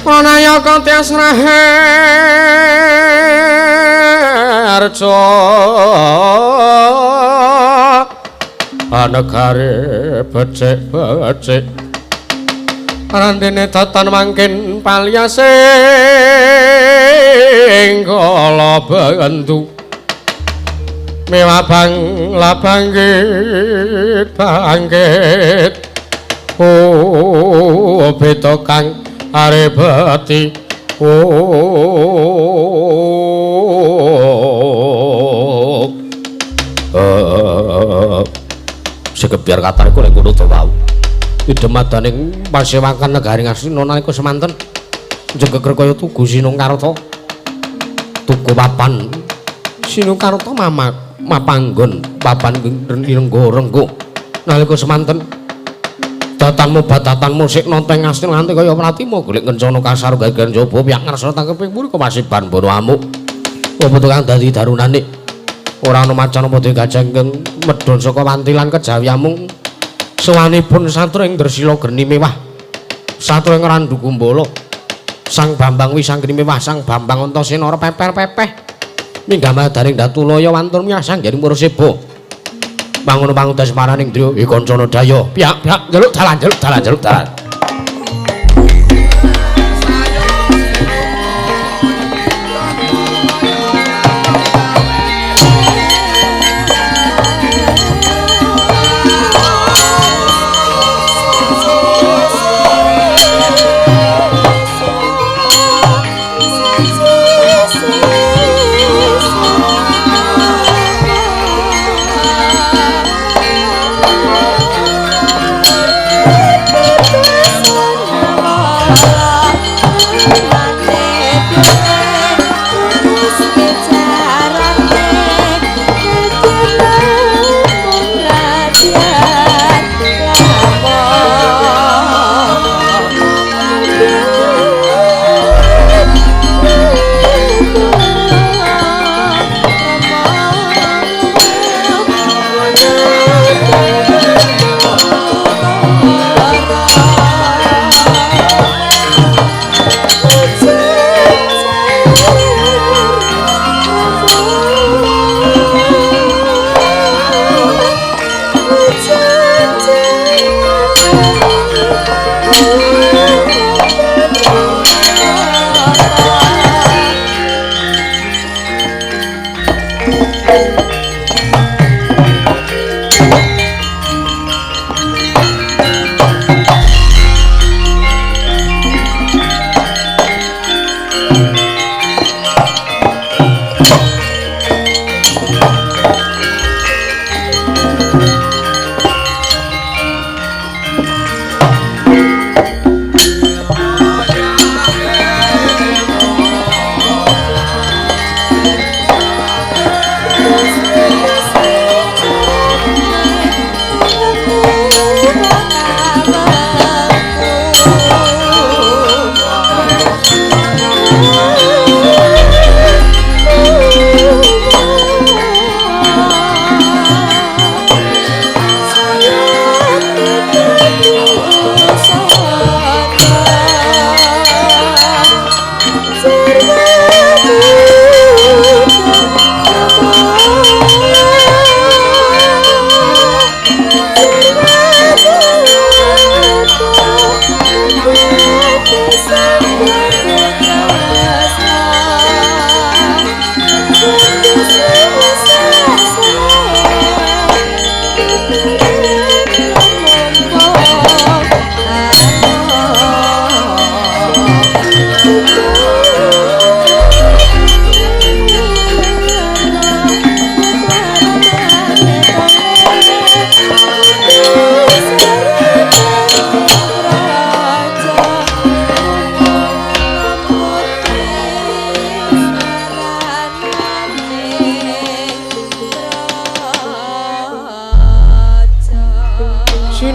Pranayaka tias raharja anegare becik-becik randene datan mangkin paliasing kala bendu mewah bang labangkit bangkit oh beta kang arebati oh sekebiar katarku lek ngono to wau idemadaning pasewakan negari Ngastina nalika semanten jegeger kaya tugu Sinungkarta tugu papan Sinungkarta mamak mapanggon papan renggo-renggo nalika semanten datanmu batatanmu sik nonteng Ngastina nganti kaya Pratima golek ngencana kasar gagan jaba piyak ngarsa tangkeping mburi kemasiban bono amuk apa tukang dadi darunane ora ana macan apa gajah ingkang medhun saka wantilan kejawi amung sowanipun satru ing Dresila geni mewah satru ing Randu Kumbala Sang Bambang Wisanggeni mewah Sang Bambang Antasena ora peper-pepeh minggah madaring Datulaya wantun miyah sanggening Purseba mangono pangudas maraning driya kancana daya pihak-pihak njaluk dalan njaluk dalan njaluk dalan.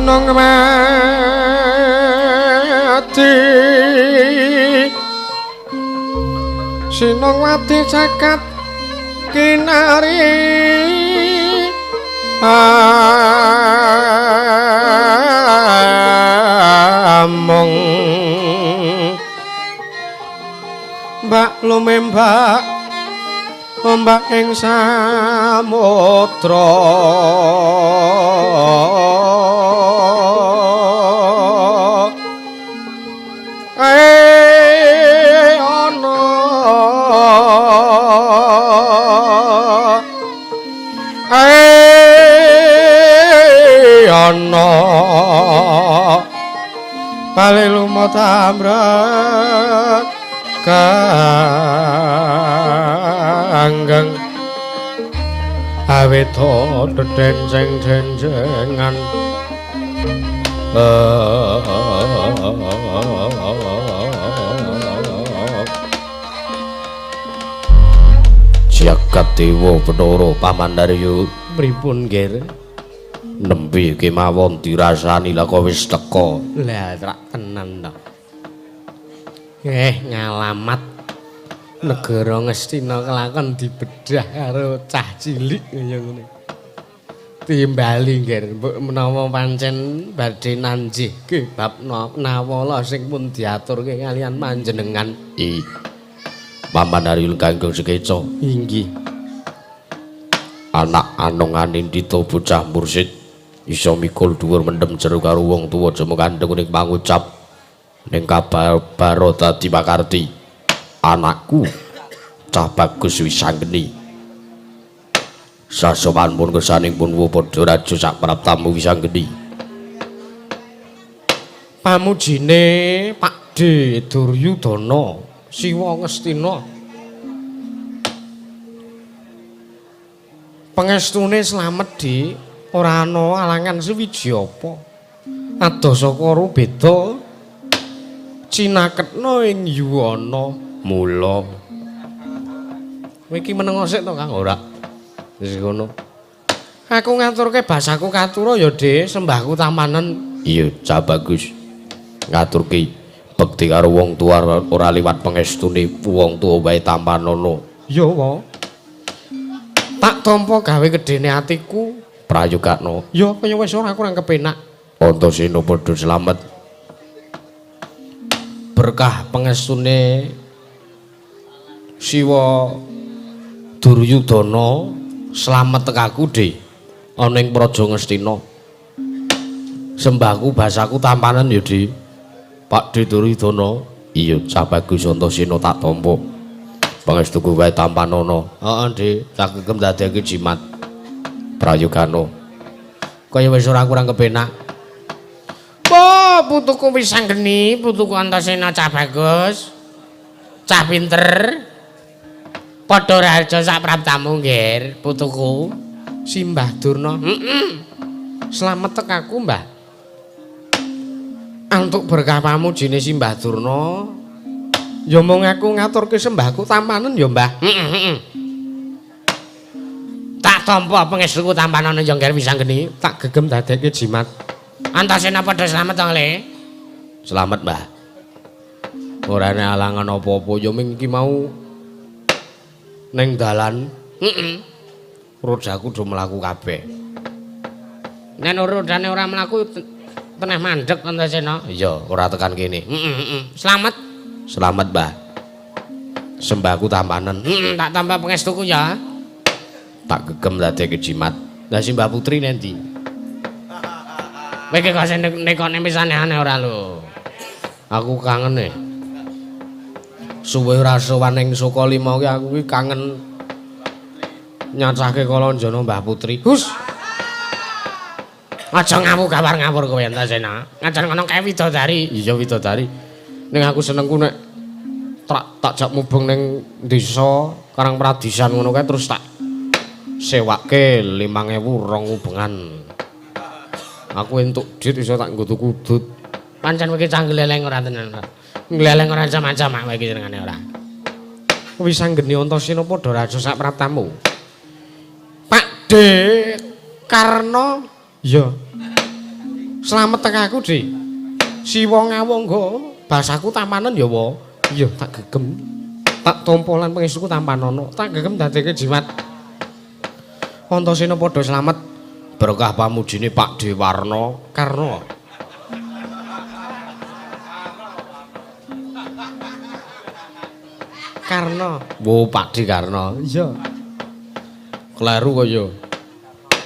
Sinong mati, sinong mati cakat kinari among mbak lumembak ombak ing samudra ana ana bali lumut amrek kanggeng awit dedenceng-dencengan. Jagat Dewa Bathara Pamandarya pripun nggih? Nembe kemawon dirasani lah kok wis teka. Lah rak tenan to. Ngalamat negara Ngastina kelakon dibedah karo cah cilik kaya ngene. Timbali nggih, mbok menawa pancen badhe nanjihke bab nawala sing pun diaturke kaliyan panjenengan. Pamandarya kanggo sekeca. Inggih. Anak anong anindita bocah mursid iso mikul dhuwur mendem jero karo wong tuwa aja kandheng ning pangucap ning kabar baro dadi pakarti. Anakku cah bagus Wisanggeni. Sasowan pun kersaning pun padha raja sak praptamu Wisanggeni. Pamujine Pak D Duryudana Siwa Ngastina. Pengestune slamet di ora ana alangan suwiji apa. Adoh saka rubeda cinaketna ing yuwana. Mula kowe iki meneng sik to Kang? Ora. Wis ngono. Aku ngaturke basaku katura ya, Dik, sembahku tamanen. Iya, cah bagus. Ngaturke bekti karo wong tuwa ora liwat pengestune wong tuwa wae tampanana. Ya wae. Tak tampa gawe gedene atiku prayogakno. Ya kaya wis ora kurang kepenak. Antasena padha slamet. Berkah pengestune Siwa Duryudana slamet tekaku, Dik. Ana ing Praja Ngastina. Sembahku basaku tampanen ya, Dik. Pak D Duryudana. Iya, cah bagus Antasena tak tampa. Pangestuku wae tampanana. Heeh, Dik, tak gegem dadekake jimat. Prayogana. Kaya wis ora kurang kepenak. Oh, putuku Wisanggeni, putuku Antasena cah bagus. Cah pinter. Padha raja sak praptamu nggih, putuku. Simbah Durna. Heeh. Slamet tekaku, Mbah. Antuk berkah pamujine Simbah Durna. Ya mung aku ngaturke sembahku tampanen ya, Mbah. Heeh, heeh. Tak tampa pangestuku tampanane ya nggih Wisanggeni, tak gegem dadekke jimat. Antasena padha slamet to, Le? Slamet, Mbah. Ora ana alangan apa-apa ya ming iki mau ning dalan. Heeh. Rodaku do mlaku kabeh. Nek rodane ora mlaku teneh mandeg Antasena. Iya, ora tekan kene. Heeh, heeh. Slamet. Slamet, Mbah. Sembahku tampanen. Heeh, tak tambah pangestuku ya. Tak gegem dadekke jimat. Lah Simbah Putri nendi? Kowe iki kok sing nekone wis aneh-aneh ora lho. Aku kangen e. Suwe ora sowan ning Sukalima ki aku ki kangen nyacahke kalanjana Mbah Putri. Hus. Aja ngawur gawar ngawur kowe Antasena. Ngajar ngono kae widodari. Iya widodari. Ning aku senengku nek tak jak mubeng ning desa Karang Pradisan ngono kae terus tak sewake 5000 rong ubengan. Aku entuk duit iso tak nggo tuku udut. Pancen kowe iki cah gleleng ora tenan. Gleleng ora macam-macam kowe iki senengane ora. Wisanggeni Antasena padha raja sak praptamu. Pak D Karna ya. Slamet tek aku, Dik. Siwa ngawangga, basaku tampanen ya, wa. Iya, tak gegem. Tak tampa lan pangestuku tampanana. Tak gegem dadeke jimat. Antasena padha slamet berkah pamujine Pak Dewarna Karna. Karna. Wo Pak De Karna. Iya. Kleru kaya.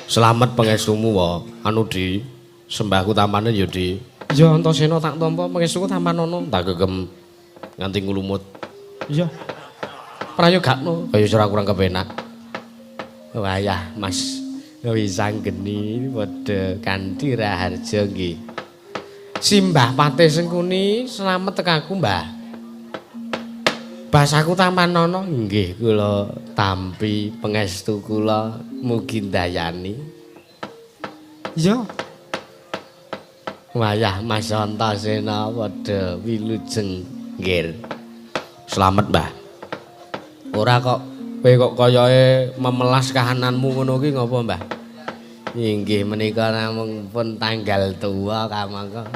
Slamet pangestumu wa. Anu Di, sembahku tampane ya Di. Iya Antasena tak tampa pangestuku tampanana. Tak gegem nganti nglumut. Iya. Prayogakno kaya ora kurang kepenak. Wayah Mas Wisanggeni padha kanthi raharja nggih. Simbah Patih Sengkuni slamet tek aku, Mbah. Basaku tampanana nggih kula tampi pangestu kula mugi ndayani. Iya. Wayah Mas Antasena padha wilujeng nggih. Slamet, Mbah. Ora kok kowe kok kayae memelas kahananmu ngono ki ngopo, Mbah? Inggih menika namung pun tanggal tuwa kamangka.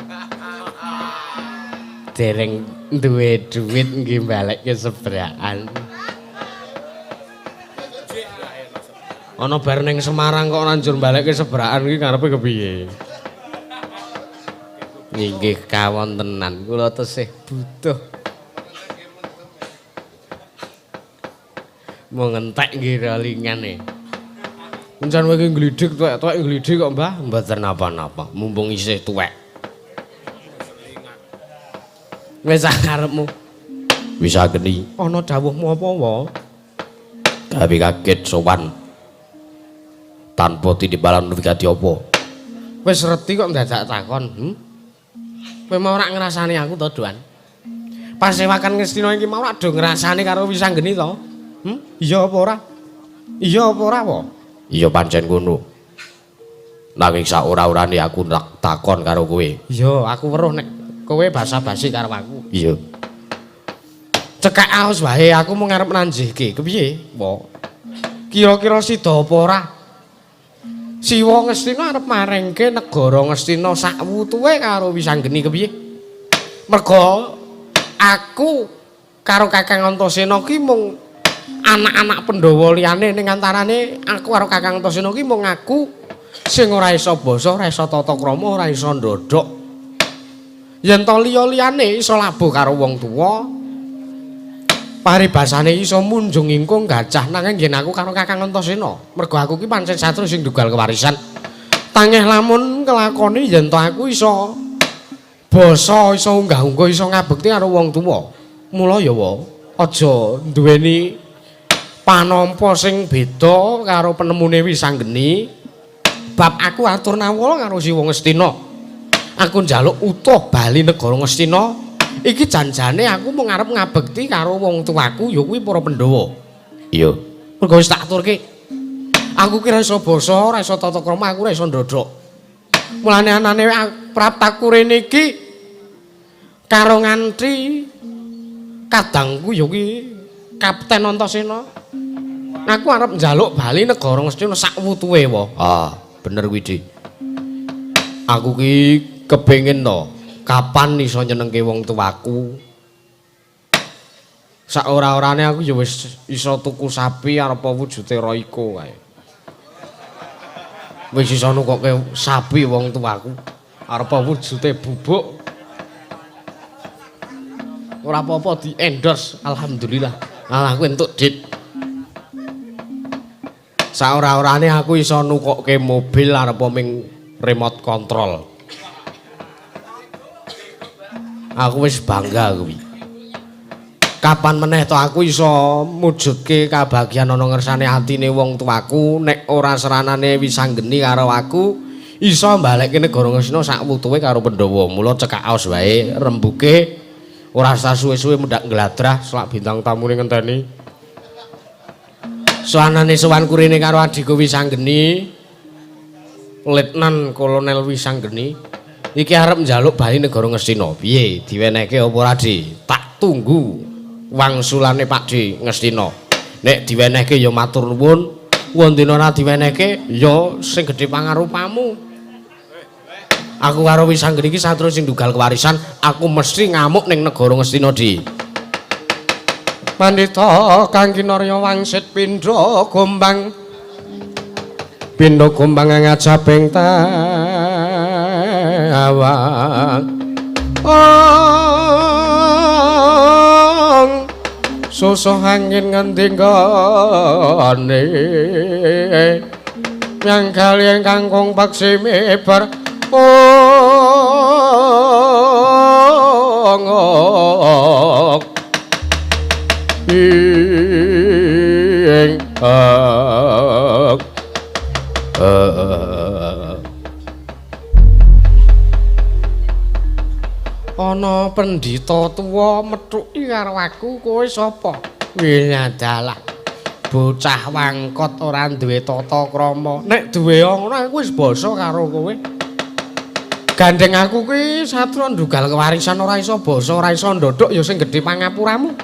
Dereng duwe dhuwit nggih balekke sebrakan. Ana bar ning Semarang kok ora njur balekke sebrakan iki karepe kepiye? Inggih kawontenan kula tesih butuh. Mung entek nggih rolingane. Encan kowe iki nglidhik tuwek-tuwek nglidhik kok, Mbah. Mboten napa-napa, mumpung isih tuwek. Wis karepmu. Wisanggeni. Ana dawuhmu apa, wa? Gawe kaget sowan. Tanpa tinimbalan wigati apa? Wis reti kok ndadak takon, Kowe mau ora ngrasani aku to, Duan? Pasewakan Ngastina iki mau ora do ngrasani karo Wisanggeni to? Iya apa ora? Iya apa ora, wa? Iya pancen ngono. Nanging sak ora-orane aku takon karo kowe. Iya, aku weruh nek kowe basa-basi karo aku. Iya. Cekak aos wae aku mung arep nanjihke. Kepiye, wa? Kira-kira sida apa ora? Siwa Ngastina arep marengke negara Ngastina sak wutuhe karo Wisanggeni kepiye? Merga aku karo Kakang Antasena ki mung anak-anak Pandhawa liyane ning antarane aku karo Kakang Antasena ki mung aku sing ora iso basa, ora iso tata krama, ora iso ndodhok. Yen to liya-liyane iso labuh karo wong tuwa, paribasane iso munjung ingkung gajah nanging yen aku karo Kakang Antasena, mergo aku ki pancen satru sing ndugal kewarisan. Tangeh lamun kelakoni yen to aku iso basa, iso unggah-ungguh, iso ngabekti karo wong tuwa. Mula ya wa, aja duweni panampa sing beda karo penemune Wisanggeni. Bab aku atur nawala karo Siwa Ngastina. Aku njaluk utuh bali negara Ngastina. Iki janjane aku mung arep ngabekti karo wong tuaku ya kuwi para Pandhawa. Iya. Mergo wis tak aturke. Aku ki ora iso basa, ora iso tata krama, aku ora iso ndodhok. Mulane anane praptaku rene iki karo nganti kadangku ya kuwi Kapten Antasena. Aku arep njaluk bali negara Ngastina sak wutuhe wa. Ah, bener kuwi, Dik. Aku ki kepengin to kapan iso nyenengke wong tuaku. Sak ora-orane aku ya wis iso tuku sapi arep wujude Royco kae. Wis iso nukokke sapi wong tuaku arep wujude bubuk. Ora apa-apa di-endorse, alhamdulillah. Alah aku entuk dit. Sak ora-orane aku iso nukokke mobil arep ming remote control. Aku wis bangga kuwi. Kapan meneh to aku iso mujudke kabagyan ana ngersane atine wong tuaku nek ora seranane Wisanggeni karo aku iso mbalekke negara Ngastina sak wutuhe karo Pandhawa. Mula cekak aos wae rembuke ora usah suwe-suwe mundhak ngladrah selak bintang tamune ngenteni. Sowanane sowan kurene karo adhiku Wisanggeni, Letnan Kolonel Wisanggeni iki arep njaluk bali negara Ngastina. Piye diwenehke apa ora, Di? Tak tunggu wangsulane Pak Di Ngastina. Nek diwenehke ya matur nuwun, wondene ora diwenehke ya sing gedhe pangarupamu. Aku karo Wisanggeni iki satru sing ndugal kewarisan, aku mesti ngamuk ning negara Ngastina, Di. Pandhita kang kinarya wangsit pindha gombang. Pindha gombang ngajabing tawang. Ong susuh angin ngendi nggone. Yang kali kangkung paksi mibar. Ong ing ana pendhita tuwa methuki karo aku, kowe sapa? Winadalah bocah wangkot ora duwe tata krama. Nek duwe ngono aku wis basa karo kowe. Gandeng aku kuwi satru ndugal kewarisan ora iso basa, ora iso ndodhok ya sing gedhe pangapuramu.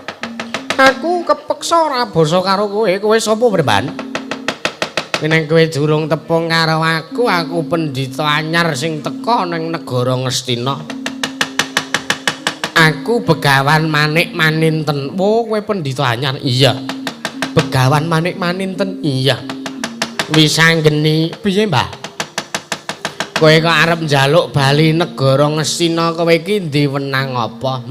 Aku kepeksa ora basa karo kowe. Kowe sapa, Bremban? Nek kowe durung tepung karo aku, aku pendhita anyar sing teka ning negara Ngastina. Aku Begawan Manik Maninten. Oh, kowe pendhita anyar? Iya. Begawan Manik Maninten? Iya. Wisanggeni piye, Mbah? Kowe kok arep njaluk bali negara Ngastina, kowe iki ndi wenang apa?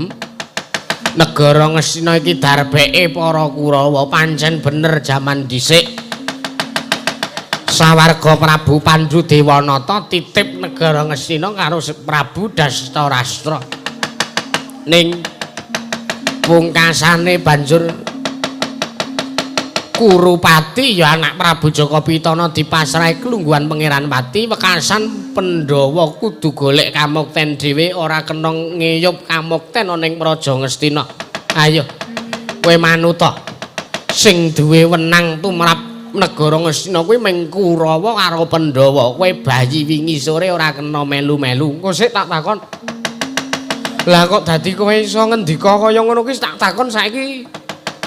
Negara Ngastina iki darbeke para Kurawa, pancen bener jaman dhisik. Sawarga Prabu Pandhu Dewanata titip negara Ngastina karo Prabu Dastarastra. Ning pungkasane banjur Kurupati ya anak Prabu Jaka Pitana dipasrahi klungguhan Pangeran Pati, wekasan Pandhawa kudu golek kamukten dhewe, ora kena ngeyup kamukten ana ing Praja Ngastina. Ayo kowe manuta, sing duwe wenang tumrap negara Ngastina kuwi mung Kurawa karo Pandhawa. Kowe bayi wingi sore ora kena melu-melu. Engko sik tak takon. Lah kok dadi kowe iso ngendika kaya ngono kuwi tak takon saiki.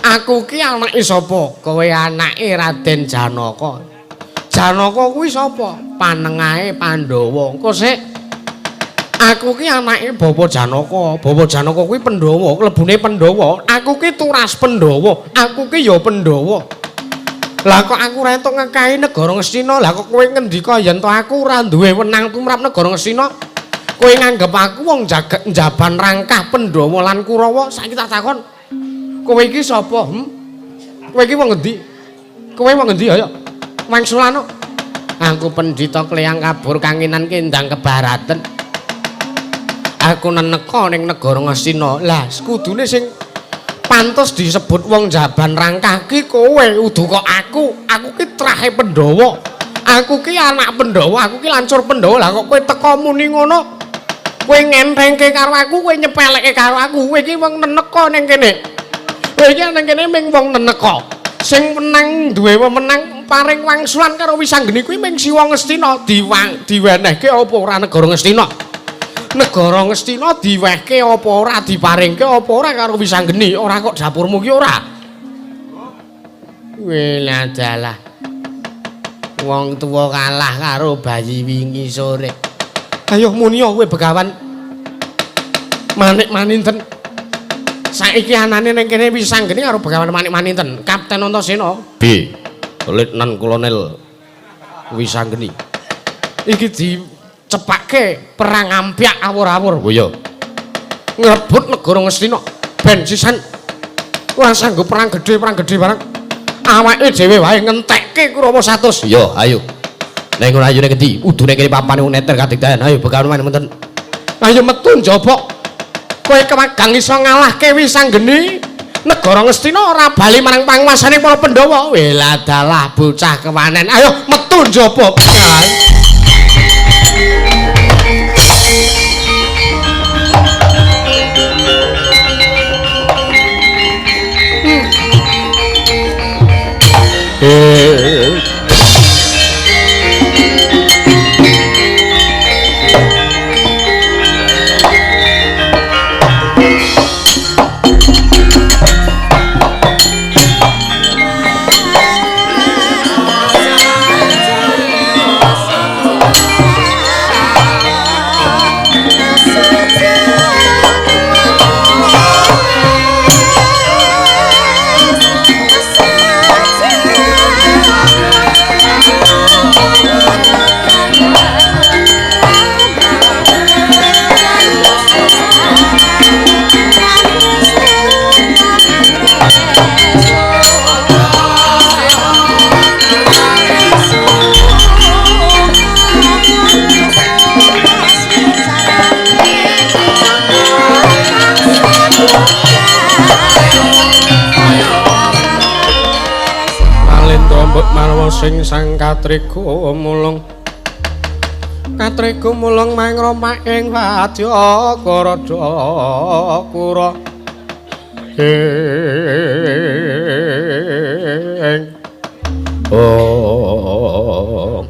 Aku ki anake sapa? Kowe anake Raden Janaka. Janaka kuwi sapa? Panengahe Pandhawa. Engko sik. Aku ki anake Bapak Janaka. Bapak Janaka kuwi Pandhawa, klebune Pandhawa. Aku ki turas Pandhawa. Aku ki ya Pandhawa. Lah kok aku ora entuk ngekahi negara Ngastina? Lah kok kowe ngendika yen to aku ora duwe wenang tumrap negara Ngastina? Kowe nganggep aku wong njaban rangkah Pandhawa lan Kurawa? Saiki tak takon. Kowe iki sapa? Kowe iki wong ngendi? Kowe wong ngendi ayo? Wangsulano. Aku pendhita kleyang kabur kanginan kendang kebaraten. Aku neneka ning negara Ngastina. Lah kudune sing pantes disebut wong jaban rangkah ki kowe, udu kok aku. Aku ki trahe Pandhawa. Aku ki anak Pandhawa, aku ki lancur Pandhawa. Lah kok kowe teka muni ngono? Kowe ngenthengke karo aku, kowe nyepelekke karo aku. Kowe iki wong neneka ning kene. Kowe iki nang kene ming wong neneka. Sing menang duwe wewenang paring wangsulan karo Wisanggeni kuwi ming Siwa Ngastina. Diwenehke apa ora negara Ngastina? Negara Ngastina diwehke apa ora, diparingke apa ora karo Wisanggeni? Ora kok dapurmu ki ora. Weladalah. Wong tuwa kalah karo bayi wingi sore. Ayo muni kowe Begawan Manik Maninten. Saiki anane ning kene Wisanggeni karo Begawan Manik Maninten. Kapten Antasena B. Letnan Kolonel Wisanggeni. Iki dicepake perang ampyak awur-awur. Oh iya. Ngrebut negara Ngastina ben sisan ora sanggup perang gedhe barang. Awake dhewe wae ngentekke Kurawa 100. Iya, ayo. Nek ngono ayo ning endi? Udune kene papane wong neter kadigdayan. Ayo Begawan Manik Maninten. Ayo metu njaba. Kowe kewagang iso ngalahke Wisanggeni, negara Ngastina ora bali marang panguasane para Pandhawa. Weladalah bocah kewanen. Ayo metu njaba. Sing sang katriga mulung katriga mulung mangromak ing wadya karada kura ing oh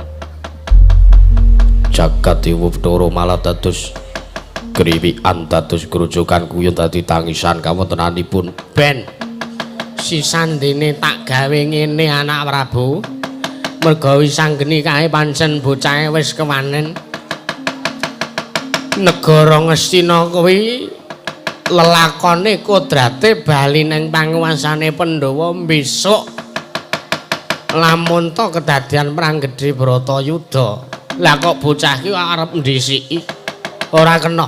jagat dewa Bathara malah dados kriwikan dados grojogan guyon dadi tangisan kawontenanipun ben sisandene tak gawe ngene anak Prabu. Merga Wisanggeni kae pancen bocahe wis kewanen. Negara Ngastina kuwi lelakone kodrate bali nang panguwasane Pandhawa besok. Lamun to kedadian perang gedhe Bratayuda. Lah kok bocah iki arep ndhisiki? Ora kena.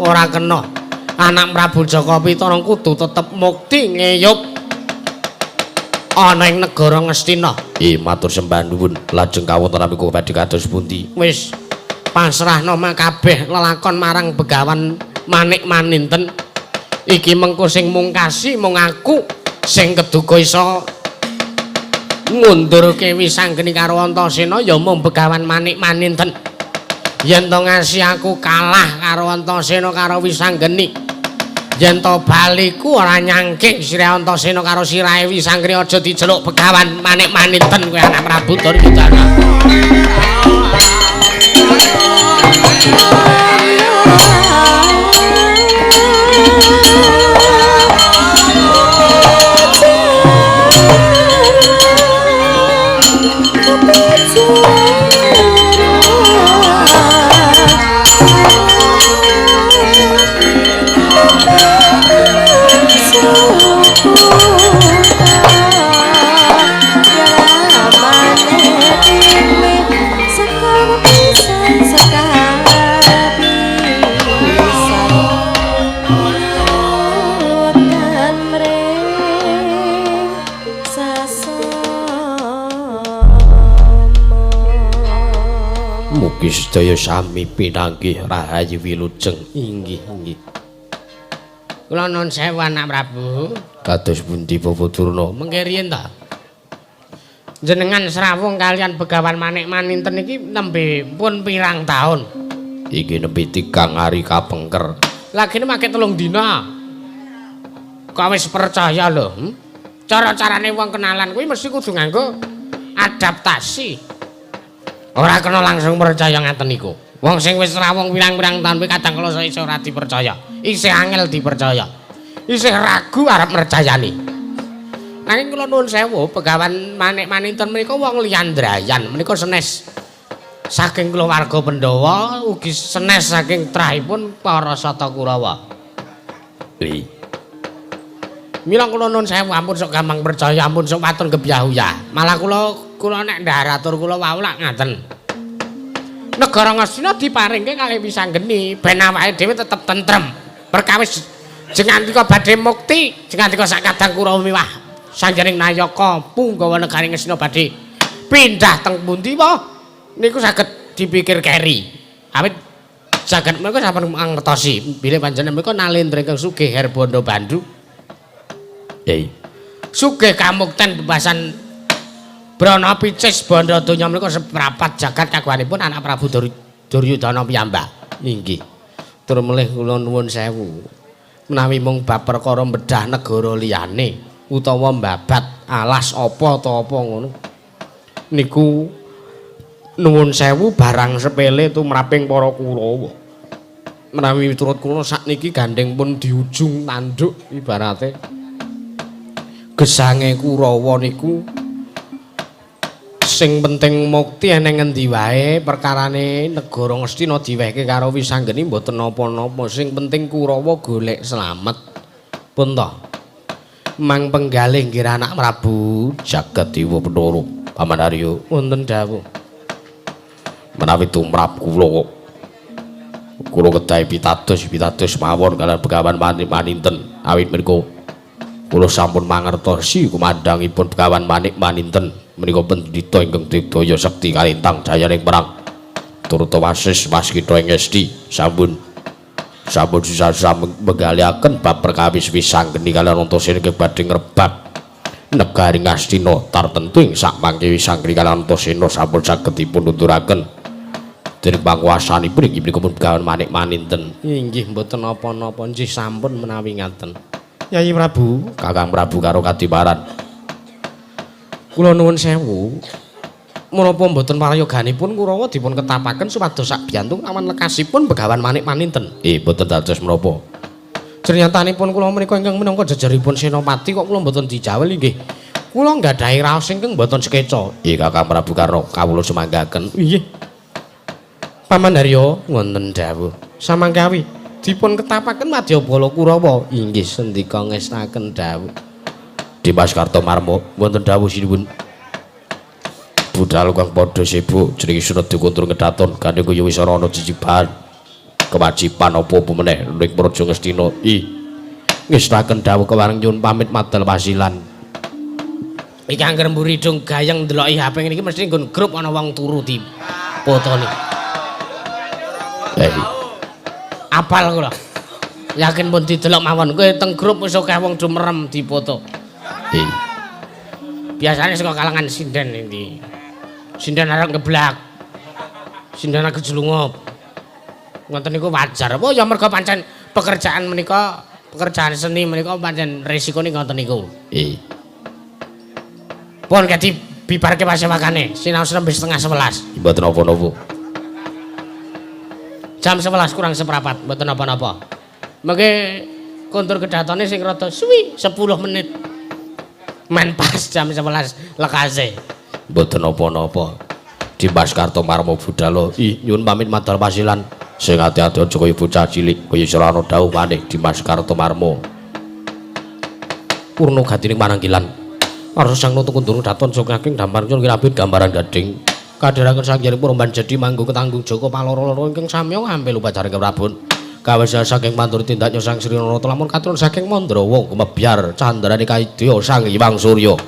Ora kena. Anak Prabu Jaka Pitana kudu tetep mukti ngeyup ana ing negara Ngastina. Matur sembah nuwun. Lajeng kawontenan menika badhe kados pundi? Wis pasrahno kabeh lelakon marang Begawan Manik Maninten. Iki mengko sing mungkasi mung aku sing keduga iso ngundurke Wisanggeni karo Antasena ya mung Begawan Manik Maninten. Yen to ngasi aku kalah karo Antasena karo Wisanggeni, yen to baliku ora nyangking sirahe Antasena karo sirahe Wisanggeni aja diceluk Begawan Manik Maninten kowe anak Prabu Duryudana. Mugi sedaya sami pinanggih rahayu wilujeng. Inggih, inggih. Kula nuwun sewu anak Prabu. Kados pundi Bapak Durna? Mengke riyen ta? Jenengan srawung kalian Begawan Manik Maninten iki nembe pun pirang taun? Iki nembe 3 hari kapengker. Lagine make 3 dina. Kok wis percaya lho? Cara-carane wong kenalan kuwi mesti kudu nganggo adaptasi. Ora kena langsung percaya ngaten niku. Wong sing wis rawung pirang-pirang taun kuwi kadang kala iso ora dipercaya. Isih angel dipercaya. Isih ragu arep mercayani. Nanging kula nuwun sewu, Begawan Manik Maninten menika wong liyandrayan, menika senes saking keluarga Pandhawa, ugi senes saking trahipun para Sata Kurawa. Li. Mila kula nuwun sewu, ampun sok gampang percaya, ampun sok waton gebyah-uyah. Malah kula nek ndhar atur kula wau lak ngaten. Negara Ngastina diparingke kalih Wisanggeni ben awake dhewe tetep tentrem. Perkawis jengantika badhe mukti, jengantika sak kadang Kurawa miwah sanjening nayaka punggawa negari Ngastina badhe pindah teng pundi wae niku saged dipikir keri. Awit jagat menika sampun mangertosi bilih panjenengan menika nalendra ingkang sugih herbondo bandu. Sugih kamukten bebasan Brana picis bandha donya menika seprapat jagat kagunganipun anak Prabu Duryudana piyambak. Inggih. Tur melih kula nuwun sewu. Menawi mung bab perkara bedah negara liyane utawa mbabat alas apa ta apa ngono. Niku nuwun sewu barang sepele tumraping para Kurawa. Menawi miturut kula sakniki gandeng pun di ujung tanduk ibarate. Gesange Kurawa niku sing penting mukti eneng ngendi wae perkarane negara Ngastina diwehke karo Wisanggeni mboten napa-napa, sing penting Kurawa golek slamet. Pun to mang penggalih nggih anak Prabu Jagat Dewa Bathara Paman Arya wonten dawuh. Menawi tumrap kula kula kedahi pitados mawon kaliyan Begawan Manik Maninten awit menika kula sampun mangertosi kumandhangipun Begawan Manik Maninten menika pendhita ingkang digdaya sekti kalintang jayaning perang turta wasis waskita ing esti sampun sisa-sisa menggaliaken bab perkawis Wisanggeni kaliyan Antasena ingkang badhe ngrebat Negari Ngastina tartentu ing sakmangke Wisangkri kaliyan Antasena sampun saged dipun uturaken. Dening panguwasanipun inggih menika pun Begawan Manik Maninten. Inggih mboten napa-napa nggih sampun menawi ngaten. Yayi Prabu, Kakang Prabu karo kadiparan. Kula nuwun sewu. Menapa mboten parayoganipun Kurawa dipun ketapaken supados sakbiyantu awan lekasipun Begawan Manik Maninten. Mboten dados menapa. Cernyatanipun kula menika ingkang minangka jejeripun senopati kok kula mboten dijawel inggih. Kula nggadahi raos ingkang mboten sekeca. Kakang Prabu Karna kawula sumanggaken. Inggih. Paman Haryo wonten dawuh. Samangkawi dipun ketapaken madyabala Kurawa. Inggih sendika ngestaken dawuh. Dimas Kartomarmo wonten dawuh sinuwun. Budal kang padha sibuk jenenge Sunedya Kuntur Kedaton gandeng kaya wis ana jijiban. Kewajiban apa-apa meneh ning Praja Ngastina. Ngestaken dawuh kewareng nyuwun pamit madal pasilan. Iki angger mburi dong gayeng ndeloki HP ngene iki mesti nggon grup ana wong turu di fotone. Apal kula. Yakin pun didelok mawon kowe teng grup wis akeh wong do merem di foto. Biasane saka kalangan sinden iki. Sinden arep ngeblak. Sinden arep jelungup. Ngoten niku wajar. Oh ya mergo pancen pekerjaan menika, pekerjaan seni menika pancen resikone ngoten niku. Pun kadi bibarke pasewakane, sinau nembe 10:30. Mboten napa-napa. Jam 11 kurang seprapat, mboten napa-napa. Mengke kontur kedatone sing rada suwi 10 menit. Men pas jam 11 lekase. Mboten napa-napa. Dimas Kartomarmo budalo. Nyuwun pamit madal pasilan. Sing ati-ati aja kaya bocah cilik kaya sarana dawuh maneh Dimas Kartomarmo. Purna gatining pananggilan. Arsa sang nutuk kundur daton jogaking dampar nyun kirabit gambaran gading. Kadheraken sang Hyang Purban jadi manggung ketanggung Joko paloro-loro ingkang samya ngampil upacara Prabon. Kawesa saking pantur tindaknya Sang Sri Narata lamun katurun saking Mandrawa gumebyar candrane kaidya Sang Hyang Surya.